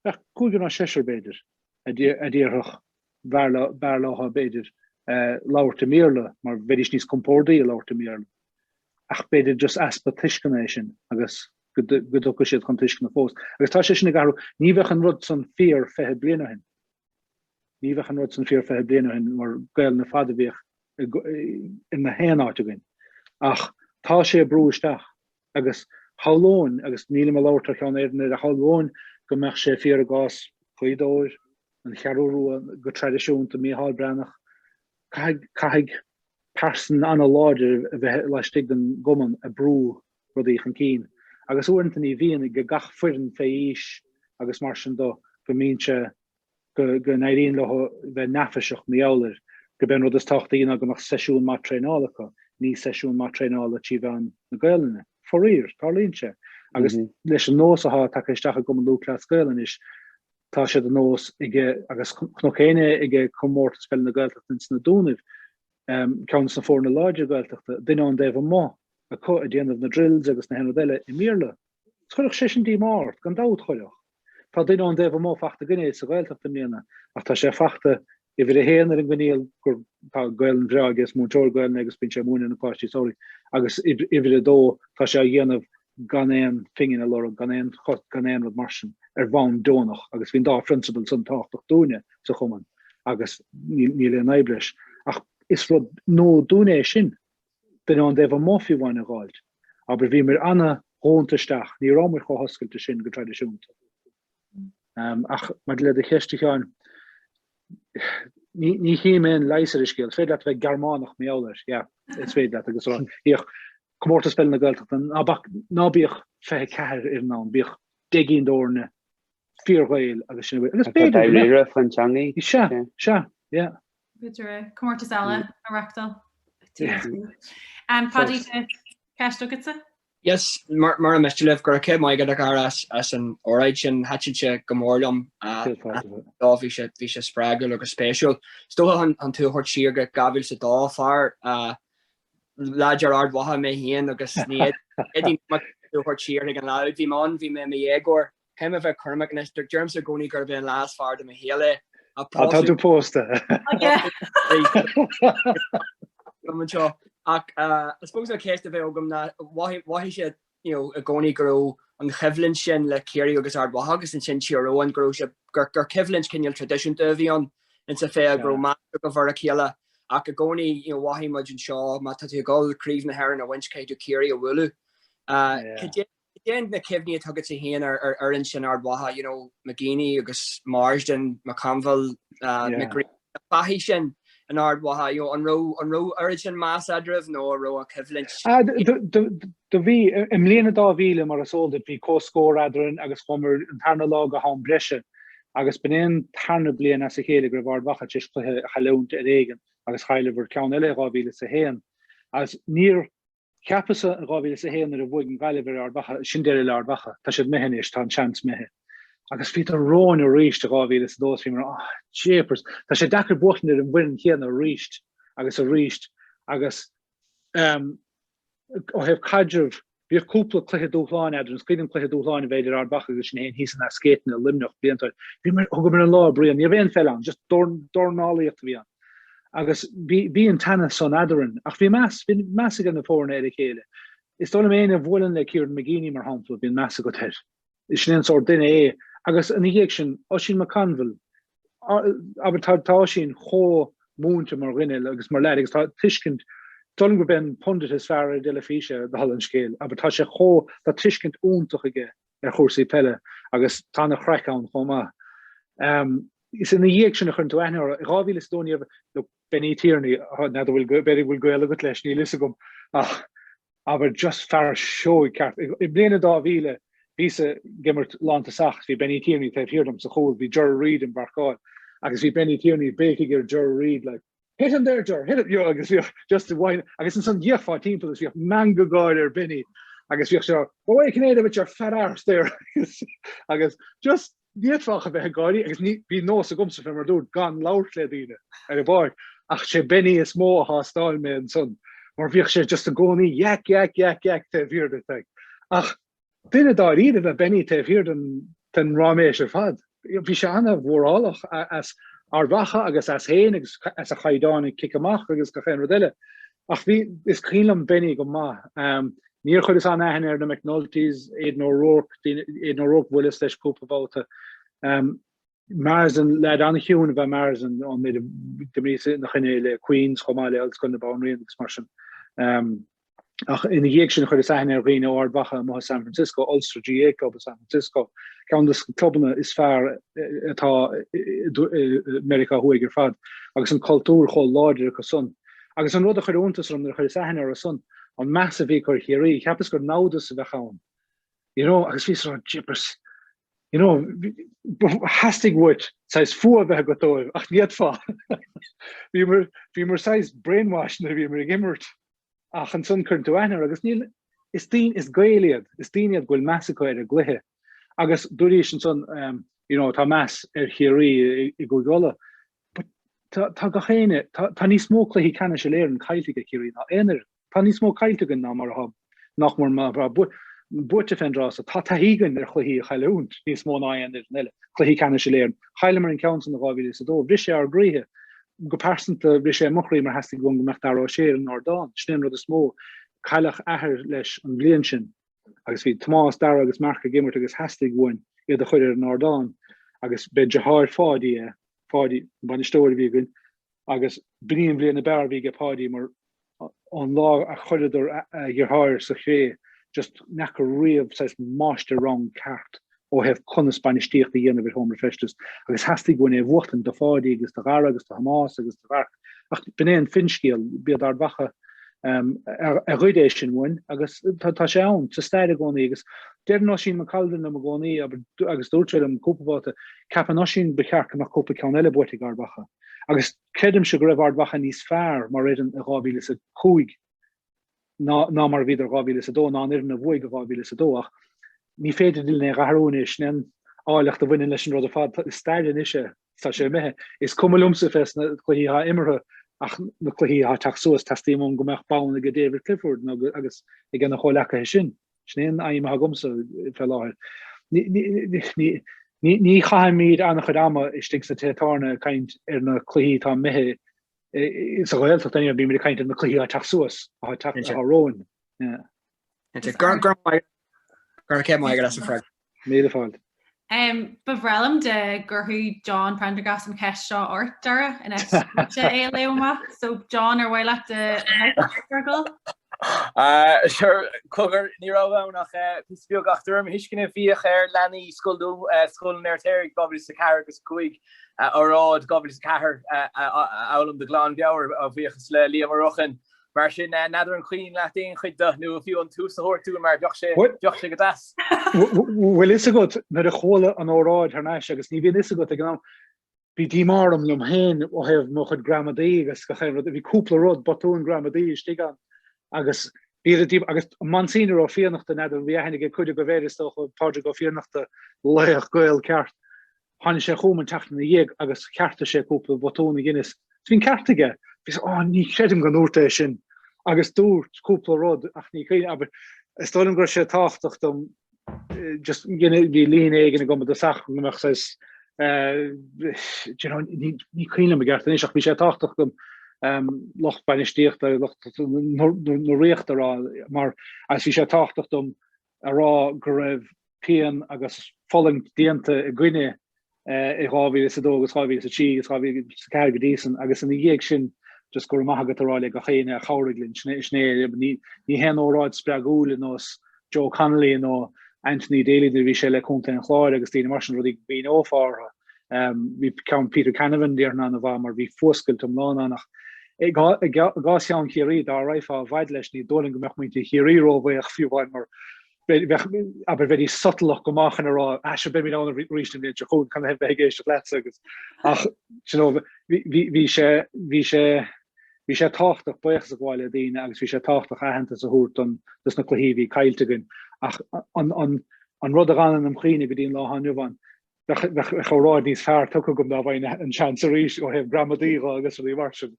bheadh cúigear nó seisear b'fhéidir a déarfadh b'fhearr leo b'fhéidir labhairt i mBéarla mar bheidís níos compórdaí ag labhairt i mBéarla. Ach b'fhéidir just easpa tuisceana é sin agus go dtiocfaidh siad chun tuisceana fós. Agus tá sé sin ag athrú. Ní bheadh an rud san fíor 20 bliain ó shin. Ní bheadh an rud san fíor 20 bliain ó shin mar Gaelainn ar fad a bhíodh i ngach aon áit againn. Ach tá sé ag brú isteach. Agus shamhlóinn, agus nílim ag labhairt thar ceann Éireann, ach shamhlóinn. go mbeadh sé fíor i gcás Ghaoth Dobhair, an Cheathrú Rua go traidisiúnta, Mícheál Breathnach. Caithfidh, caithfidh pearsan an-láidir a bheith laistigh den gcumann ag brú rudaí chun cinn. Agus uaireanta ní bhíonn ag gach foireann fé aois agus mar sin do, go mbíonn sé, go n-éiríonn leo bheith neafaiseach mar gheall air, gurb é an rud is tábhachtaí ná go mbeadh seisiún maith traenála acu, ní seisiún maith traenála trí mheán na Gaelainne. Faraor, tarlaíonn sé. Agus leis an nós atá tagtha isteach i gCumann Lúthchleas Gael anois, tá sé de nós aige, agus chonac féin é ag Comórtas Peile na Gaeltachta ins na Dúnaibh, ceann de na foirne láidre Gaeltachta, duine ón dtaobh amuigh acu ag déanamh na drills agus na haon rud eile i mBéarla. Chuirfeadh sé sin díomá ort, gan dabht chuirfeadh. Tá duine ón dtaobh amuigh fachta againne sa Ghaeltacht i mbliana ach tá sé fachta uimhir a haon ar an gcoinníoll gur tá Gaelainn bhreá aige, is múinteoir Gaelainne é agus bíonn sé ag múineadh na coláistí samhraidh agus uimhir a dó tá sé á dhéanamh gan aon phingin a lorg, gan aon gan aon rud mar sin, ar bhonn deonach agus bhí an dá phrionsabal san tábhachtach dúinne sa chumann agus níl aon fhadhb leis. Ach is rud nua dúinne é sin, duine ón dtaobh amuigh fiú amháin a dh'fháilt. Abair, bhíomar ana-dhúnta isteach, ní rabhamar chomh hoscailte sin go traidisiúnta. Ach maidir le do cheist, a Sheáin, ní chím aon leigheas ar an scéal. Is féidir leat a bheith Gearmánach mar gheall air, yeah, is féidir leat agus a rá, bíodh Comórtas Peile na Gaeltachta, ná bac, ná bíodh 24 fhoireann ann, bíodh 10 gcinn d'fhoirne fíor-Ghaeil agus sin a bhfuil. Agus b'fhéidir go mbeadh. Dáiríre faoin teangaidh. Sea, sea, yeah. B'fhéidir comórtas eile a reachtáil. Paddy, tá ceist agatsa? Yes, mura miste libh, go raibh céad maith agat a Dhara as an óráid sin, thaitin sé go mór liom. Bhí sé bhí sé spreagúil agus spéisiúil. Is dócha chun tú a thabhairt siar go 2002 fear leaid ar Ard Mhacha mé féin agus ní fhéadfainn tú a thabhairt siar chuig an lá úd. Bhí mé ann, bhí mé i mo dhéagóir. Caithfidh mé bheith cúramach anois, deirimse i gcónaí gurb é an lá is fearr de mo shaol é. Tá tú pósta. Anseo. Ach I suppose an cheist a bheadh agam ná mhothaigh sé you know, i gcónaí go raibh an choimhlint sin le Ciarraí agus Ard Mhacha agus ansin Tír Eoghain go raibh sé gur gur coimhlint cineál traidisiúnta a bhí ann insa pheil go raibh meas agaibh ar a chéile ach i gcónaí you know, mhothaigh muid anseo má tá tú ag dul Craobh na hÉireann a bhaint caithfidh tú Ciarraí a bhualadh. Cad é na cuimhní atá agatsa féin ar ar fhoireann sin Ard Mhacha, you know, McGeeney agus Marsden, McConville, McGree, na fathaigh sin in Ard Mhacha, you know, an raibh an raibh oiread sin meas eadraibh nó an raibh an choimhlint? Do bhí, i mbliain a 2000 mar is eol duit, bhí comhscór eadrainn agus chuamar an tarna lá go ham breise agus b'in é an tarna bliain as a chéile go raibh Ard Mhacha tar éis cluiche a chailliúint ar éigean agus chailleamar ceann eile i 2001 agus níor Cheapas-sa in 2001 nuair a bhuaigh an Ghaillimh ar Ard Mhacha, sin deireadh le Ard Mhacha, tá siad imithe anois, tá an seans imithe. Agus bhíodar romhainn arís i 2002 is bhíomar, ah, jeepers, tá sé deacair buachaint ar an bhfoireann chéanna arís agus arís agus um, ó thaobh caidrimh, bhíodh cúpla cluiche dúshláin eadrainn, is cuimhin liom cluiche dúshláin a bheith idir Ard Mhacha agus sinn féin thíos in Eas Géitine i Luimneach blianta ó shin. Bhíomar, thugamar an lá ar Brian, ní raibh aon pheil ann, just dornálaíocht a bhí ann. Agus bhí, bhí an teannas san eadrainn, ach bhí meas, bhí meas ag na foirne ar a chéile. Is dóigh liom éinne a bhuaileann le Kieran McGeeney, mar shampla, bíonn meas agat air. Sin é an sórt duine é. Agus ina dhiaidh sin, Oisín McConville, abair, tá, tá Oisín chomh múinte mar dhuine agus mar leaid agus tá tuiscint, is dóigh liom gurb é an pundit is fearr ar an dteilifís é, dála an scéil, abair, tá sé chomh, tá tuiscint iontach aige ar chúrsaí peile agus tá ana-chraic ann chomh maith. Is ina dhiaidh sin a chuireann tú aithne orthu. I 2002 ní raibh, look, Benny Tierney, n'fheadar bhfuil, b'fhéidir go bhfuil gaol agat leis, níl fhios agam, ach abair just fear seoigh ceart. I mbliain a 2000 bhíos-sa ag imirt lántosach, bhí Benny Tierney taobh thiar dom sa chúl, bhí Ger Reid ag marcáil agus bhí Benny Tierney ag béicigh ar Ger Reid like, Hit him there, Ger, hit him, you know, agus bhíodh just wine, agus ansan d'fhéachfá timpeall agus bhíodh meangadh gáire ar Benny agus bhíodh sé go away Cinnéide with your fat arse there agus just ní fhéadfá ach a bheith ag gáirí agus ní bhí nós agamsa fé mar a dúirt gan labhairt le daoine ar an bpáirc ach sé Benny is mó a thástáil mé ansan mar bhíodh sé just i gcónaí yak yak yak yak taobh thiar de like. Ach Duine dáiríre ab ea Benny taobh thiar den ráiméis ar fad. Bhí sé ana-mhórálach as Ard Mhacha agus as féin agus as a chaighdeán ag cic amach agus gach aon rud eile. Ach bhí, is cuimhin liom Benny go maith. Níor chuireas an-aithne ar na McNultys, Aidan O'Rourke, Aidan O'Rourke bhuaileas leis cúpla babhta. Marsden, leaid an-chiúin ab ea Marsden ón méid a d'imríos ina choinne le Queens chomh maith le Ollscoil na Banríon agus mar sin. Ach ina dhiaidh sin chuireas aithne ar dhaoine ó Ard Mhacha amuigh i San Francisco, Ulster GAA Club i San Francisco, ceann de na clubanna is fearr atá i Meiriceá Thuaidh ar fad, agus an cultúr chomh láidir acu san. Agus an rud a chuir iontas orm nuair a chuireas aithne orthu san, an meas a bhí acu ar Chiarraí, cheapas gur namhdas a bheadh ann, you know, agus bhíos ag rá, jeepers, you know, theastaigh uait saghas fuath a bheith agat dóibh, ach ní fhéadfá. Bhíomar, bhíomar saghas brainwashed nuair a bhíomar ag imirt. Ach ansan cuireann tú aithne orthu agus níl, is daoine, is Gaeil iad, is daoine iad go bhfuil meas acu ar an gcluiche. Agus dúraís ansan, you know, tá meas ar Chiarraí i gCúige Uladh. But tá, tá gach éinne, tá, tá níos mó cluichí ceannais Uile-Éireann caillte ag Ciarraí ná aon fhoireann. Tá níos mó caillte againn ná mar atá, nach mór mar atá buaite fén dtráth so. Tá taithí againn ar chluichí a chailliúint níos mó ná aon fhoireann eile. Cluichí ceannais Uile-Éireann. Chailleamar an ceann san i 2002. Bhris sé ár gcroíthe. Go pearsanta, bhris sé mo chroí mar theastaigh uaim go mbeadh Dara Ó Sé ar an ardán. Sin é an rud is mó. Cailleadh athair leis an bhliain sin agus bhí Tomás, Dara agus Marc ag imirt agus theastaigh uainn iad a chur ar an ardán agus b'é deartháir Pháidí é, Páidí, an bainisteoir a bhí againn agus b'in í an bhliain ab fhearr a bhí aige Páidí mar ón lá a chuireadar a dheartháir sa chré, just n'fheaca riamh saghas máistir-rang ceart ó thaobh conas bainistíocht a dhéanamh ar sheomra feistis agus theastaigh uainn é a bhuachtaint do Pháidí agus do Dhara agus do Thomás agus do Mharc ach b'in é an finscéal, b'iad Ard Mhacha a ghoid é sin uainn agus tá sé ann sa stair i gcónaí agus deireann Oisín McCalden liom i gcónaí agus dúirt sé liom cúpla babhta, ceapann Oisín ba cheart go mbeadh cúpla ceann eile buaite ag Ard Mhacha agus Creidimse go raibh Ard Mhacha níos fearr mar fhoireann i 2005 ná ná mar a bhíodar 2002, ná an fhoireann a bhuaigh i 2002, ach ní féidir linn é a athrú anois. Sin an áilleacht a bhaineann leis an rud ar fad. Is stair anois é. Tá sé imithe. Is cuma liomsa fés na cluichí atá imeartha ach na cluichí atá ag teacht suas, teastaíonn uaim go mbeadh bonn ag David Clifford nó agus ag na comhleacaithe sin. Sin é an aidhm atá agamsa fé láthair. Ní chaithimid an-chuid ama istigh sa teach tábhairne ag caint ar na cluichí atá imithe sa Ghaeltacht, anyway, bímid ag caint ar na cluichí atá ag teacht suas, atá ag teacht atá romhainn. Go raibh maith agat as an freagra. Míle fáilte. Ba bhreá liom dá gcuirfeadh John Prendergast an cheist seo ort, Dara, in áit duitse é a léamh amach. So, John, ar mhaith leat do Fergal? Sure, cogar, ní raibh ann ach píosa beag ach de réir mo thuisceana bhíodh ar leanaí Scoil Scoil an Fheirtéaraigh 2004 agus 5 oráid 2004 a fhoghlaim de ghlanmheabhair a bhuíochas le Liam Ó Rocháin. Mar sin, n'fheadar an cuimhin leat aon chuid de nó fiú an tús a thabhairt dúinn mar bheadh sé, bheadh sé go deas. Bhfuil fhios agat, nuair a chuala an óráid thar n-ais agus ní bhíonn fhios agat ag an am, bhí díomá orm liom féin ó thaobh mo chuid gramadaí agus gach aon rud, bhí cúpla rud, botún gramadaí istigh ann agus bhí díomá, agus Monsignor Ó Fiannachta, n'fheadar, bhí aithne ag cuid agaibh air is dócha, Pádraig Ó Fiannachta, laoch Gael ceart. Tháinig sé chugam an tseachtain ina dhiaidh agus cheartaigh sé cúpla botún a dheineas. Bhí an ceart aige. Bhíos, Á, ní chreidim go ndúirt é sin. Agus dúirt cúpla rud ach ní cuimhin, abair, is dóigh liom go raibh sé tábhachtach dom just bhí líne éigin agam i dtosach go mbeadh saghas do you know, ní ní cuimhin liom i gceart anois ach bhí sé tábhachtach dom lucht bainistíochta, lucht na ríochta a rá mar agus bhí sé tábhachtach dom a rá go raibh pian agus fulaingt déanta i gcoinne i 2002 agus 2003 agus 2004 go dtí san agus ina dhiaidh sin just go raibh maith agat a rá le gach éinne a chabhraigh linn. Sin é, sin é, ní, ní haon óráid spreagúil ar nós Joe Connolly nó Anthony Daly nuair a bhí sé le Contae an Chláir agus daoine mar sin, rudaí go gcuimhneofá orthu. Bhí ceann Peter Canavan déarfainn an-mhaith mar bhí fuascailt iomlán ann ach i gcás cheann Chiarraí dá raghfá i bhfad leis ní dóigh liom go mbeadh muintir Chiarraí róbhuíoch fiú amháin mar bheadh, abair, bheidís sotalach go maith chun a rá, ah sure beimid ann arís an bhliain seo chugainn, chun a bheith ag éisteacht leatsa agus, ach, you know, bhí, bhí, bhí sé, bhí sé, bhí sé tábhachtach buíochas a ghabháil le daoine agus bhí sé tábhachtach aitheantas a thabhairt don, dos na cluichí a bhí caillte againn. Ach an, an, an rud a dh'fhanann im chuimhne go dtí an lá atá inniu ann, bheadh, bheadh, bheadh óráid níos fearr tugtha agam dá bhfaighinn an seans arís ó thaobh gramadaí dho agus rudaí mar sin.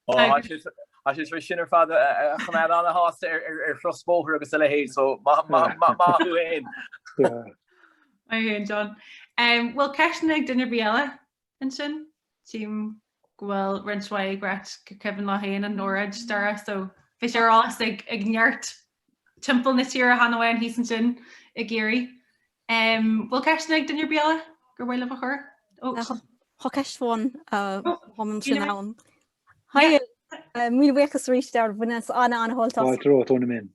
Tá sé tar éis sin ar fad a choimeád ana-shásta ar chrosbhóthar agus a leithéid, so maith thú féin. Maith thú féin, John. Bhfuil ceisteanna ag duine ar bith eile ansin? Tchím go bhfuil roinnt mhaith ag ráit gur cuimhin leo féin an óráid, Dara, so bhí sé ar eolas ag neart timpeall na tíre chan amháin thíos ansin i gCiarraí. Bhfuil ceisteanna ag duine ar bith eile gur mhaith libh a chur? Tá ceist amháin sin ann. Hi. Míle buíochas arís Dara, bhaineas an-an-shult as. Fáilte romhat, Úna-Minh.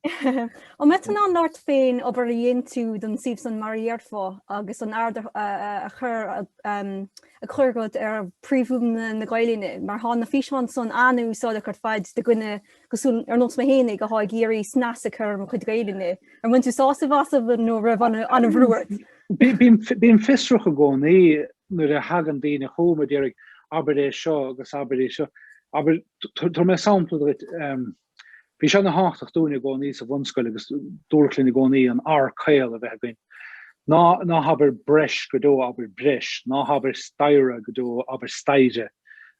An mbeadh tú in ann labhairt fén obair a dhein tú don suíomh san Mar a Dhéarfá agus an aird a chur a chur agat ar príomhfhuaimeanna na Gaelainne mar thá na físeáin san an-úsáideach ar fad do dhuine cosúil ar nós mé fhéinig athá ag iarraidh snas a chur ar mo chuid Gaelainne. Ar bhain tú sásamh as nó raibh an-bhrú ort? Bím fiosrach i gcónaí nuair a thagann daoine chugam a d'iarraidh abair é seo agus abair é seo. Abair, tabharfaidh mé sampla duit, bhí sé ana thábhachtach dúinn i gcónaí sa bhunscoil agus dúradh linn i gcónaí an R caol a bheith againn. Ná, ná habair breis go deo, abair breis, ná habair staighre go deo, abair staighre.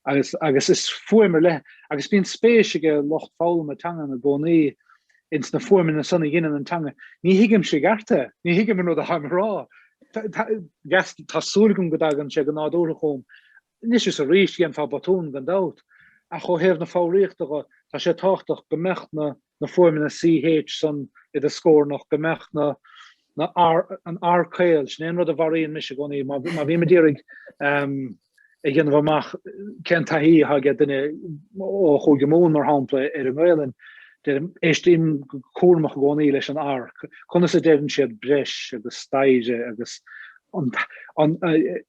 Agus, agus is fuaim ar leith, agus bíonn spéis ag lucht foghlama teangan i gcónaí ins na fuaimeanna san a dheineann an teanga. Ní thuigimse i gceart é, ní thuigim an rud atáim a rá. Tá súil agam go dtagann sé go nádúrtha chugam. Anois is arís, dhéanfá botún gan dabht, ach ó thaobh na foghraíochta dho, tá sé tábhachtach go mbeadh na na fuaimeanna CH san i do scornach, go mbeadh na na R, an R caol, sin é an rud a mharaíonn mise i gcónaí, má má bhím ag iarraidh a dhéanamh amach cén taithí atá ag duine ó Chúige Mumhan, mar shampla, ar an nGaelainn, deirim, éistím go cúramach i gcónaí leis an R, conas a deireann siad breis agus staighre agus an, an,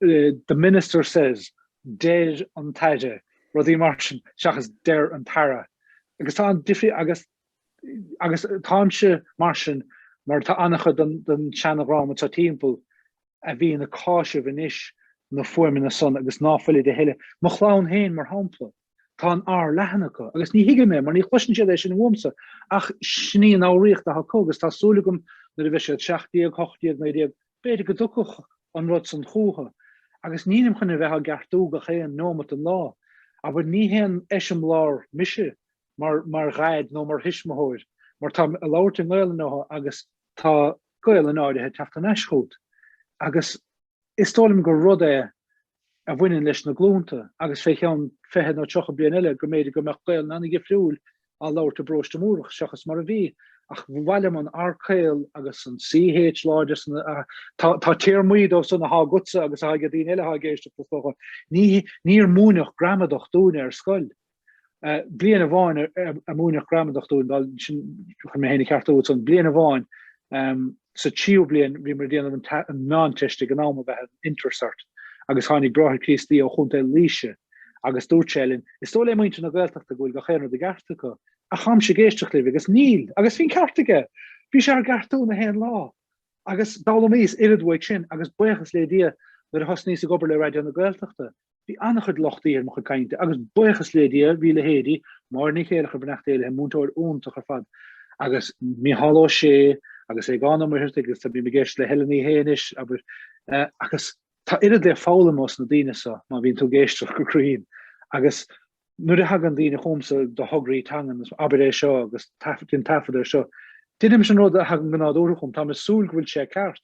the minister says, deir an tAire, rudaí mar sin, seachas deir an tAire. Agus tá an difríocht, agus, agus táimse mar sin, mar tá an-chuid den, den seanadhream atá timpeall a bhíonn ag cáiseamh anois na fuaimeanna san agus ná fuilid a thuilleadh. Mo chlann féin, mar shampla, tá an R leathan acu agus ní thuigim é mar ní chloiseann siad é sin uaimse ach sin í an fhoghraíocht atá acu agus tá súil agam nuair a bheidh siad 17, 18, 19, b'fhéidir go dtiocfadh an rud san chúthu agus nílim chun a bheith á gceartú gach aon neomat den lá. Abair, ní haon eiseamláir mise mar mar dhaid nó mar thuismitheoir mar táim ag labhairt i nGaelainn leo agus tá Gaelainn áirithe ag teacht thar n-ais chugat agus is dóigh liom gur rud é a bhaineann leis na glúnta agus fé cheann 20 nó 30 bliain eile go mb'fhéidir go mbeadh Gaelainn an-dhifriúil á labhairt i bparóiste Múrach seachas mar a bhí. Ach ba mhaith liom an R caol agus an CH láidir san a, tá, tá téarmaí dóibh san athá agatsa agus athá ag daoine eile athá ag éisteacht is dócha. Ní, níor múineadh gramadach dúinne ar scoil. Bliain amháin a múineadh gramadach dúinn, bhuel, sin, chun mé féin a cheartú ansan, bliain amháin sa tríú bliain bhíomar ag déanamh an Meánteist ag an am ab ea an Intercert agus tháinig Bráthair Críostaí ó Chontae Laoise agus dúirt sé linn, is dóigh le muintir na Gaeltachta go bhfuil gach aon rud i gceart acu, ach táimse ag éisteacht libh agus níl, agus bhí an ceart aige! Bhí sé ár gceartú na haon lá! Agus d'fhoghlaimíos oiread uaidh sin agus buíochas le Dia nuair a thosnaíos ag obair le Raidió na Gaeltachta, Bhí an-chuid lochtaí ar mo chuid cainte agus buíochas le Dia bhí leithéidí Máire Ní Chéileachair, beannacht Dé léi, múinteoir iontach ar fad, agus Mícheál Ó Sé agus Aogán Ó Muircheartaigh agus tá bím ag éisteacht le Helen Ní Shé anois, abair, agus tá oiread le foghlaim ós na daoine so má bhíonn tú ag éisteacht go cruinn agus nuair a thagann daoine chugamsa do thograí teangan, abair é seo agus déan taifead ar seo, deinimse an rud a thagann go nádúrtha chugam, táim ag súil go bhfuil sé ceart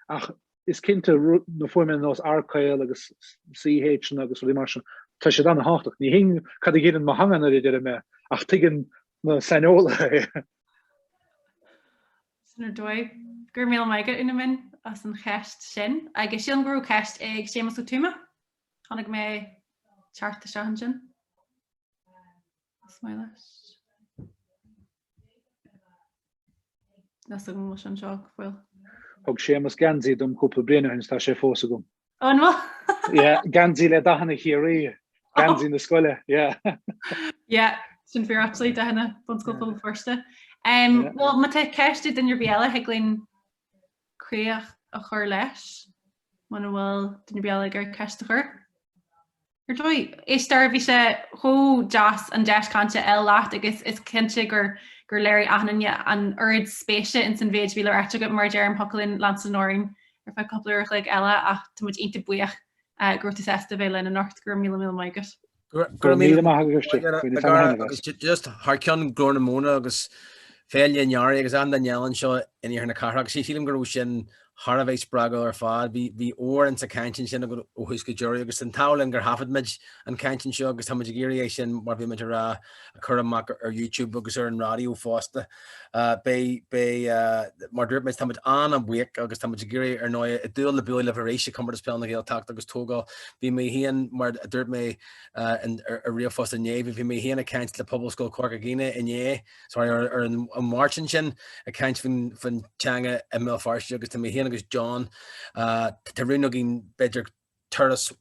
ach Is cinnte, na fuaimeanna ar nós R caol agus CH-anna agus rudaí mar sin, tá siad an-thábhachtach. Ní thuigim cad a dheineann mo theanga nuair a deirim é, ach tuigeann na saineolaithe é. Sin ar dóigh. Go raibh míle maith agat, Úna-Minh, as an cheist sin. Agus sílim go raibh ceist ag Séamus Ó Tuama. Chonaic mé teacht isteach ansin. Is maith leis. Níl a fhios agam an bhfuil sé anseo go fóill. Thug Séamus geansaí dom cúpla bliain ó shin is tá sé fós agam. Ó, an bhfuil? Yeah, geansaí le dathanna Chiarraí, geansaí na scoile, yeah. Yeah, sin fíor actually, dathanna Bunscoil Phobal Feirste. Um, Well, má tá ceist ag duine ar bith eile, thig linn críoch a chur leis, muna bhfuil duine ar bith eile ag iarraidh ceist a chur. Ar dóigh, éist a Dhara, bhí sé chomh deas an deis cainte a fháil leat agus is cinnte gur gur léirigh achan duine an oiread spéise ins an mhéid a bhí le ráite agat mar a deirim thiocfadh linn leanstan orainn ar feadh cúpla uair a chloig eile ach tá muid iontach buíoch go raibh tú sásta a bheith linn anocht. Go raibh míle míle maith agat. Go raibh míle maith agat agus just thar ceann Glór na Móna agus Féile an Earraigh agus an dá eile anseo in iarthar na cathrach. Sílim go raibh sin. thar a bheith spreagúil ar fad. Bhí bhí ór insa chaint ansin ó thús go deireadh agus an t-ádh linn gur thaifead muid an chaint anseo agus tá muid ag iarraidh é sin mar bhí muid a rá a chur amach ar YouTube agus ar an raidió fosta. Beidh beidh mar dúirt muid tá muid an-bhuíoch agus tá muid ag iarraidh ar ndóigh ag dúil le bualadh libh arís i Comórtas Peile na Gaeltachta agus tógáil. Bhí mé féin mar a dúirt mé ar ríomhphost inné, bhí mé féin ag caint le Pobalscoil Chorca Dhuibhne inné sorry, ar an Máirt ansin ag caint faoin teanga i mBéal Feirste agus tá mé féin agus John tá rún againn b'fhéidir turas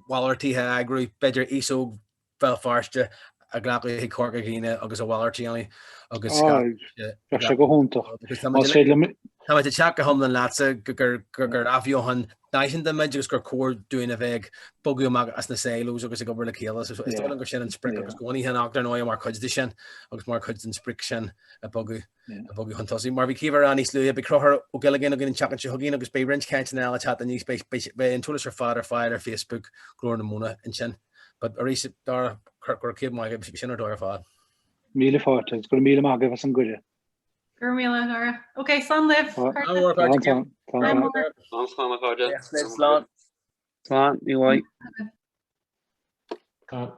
mhalartaithe a eagrú, b'fhéidir aos óg Bhéal Feirste a ghlacadh chuig Corca Dhuibhne agus a mhalairt a dhéanamh agus Bheadh sé go hiontach. Más féidir liom. Tá muid ag teacht go hiomlán leatsa gur athbheochan náisiúnta muid agus gur chóir dúinn a bheith ag bogadh amach as na silos agus ag obair le chéile. So is dóigh liom gur sin an sprioc agus go bhfuil an ar ndóigh mar chuid de sin agus mar chuid den sprioc sin a bogadh a bogadh chun tosaigh. Mar bhí Caoimhe a rá níos luaithe, beidh Conchúr Ó Giollagáin againn an tseachtain seo chugainn agus beidh roinnt cainteanna eile ag teacht aníos, beidh an t-eolas ar fad ar fáil ar Facebook Glór na Móna ansin. But arís, Dara, go raibh céad maith agat, sin ar dóigh ar fad. Míle fáilte agus go raibh míle maith agaibh as an gcuireadh. Go raibh míle, Dara. Ok, slán libh. Slán, slán a chairde. Slán. Slán, ní bhaidh. Slán.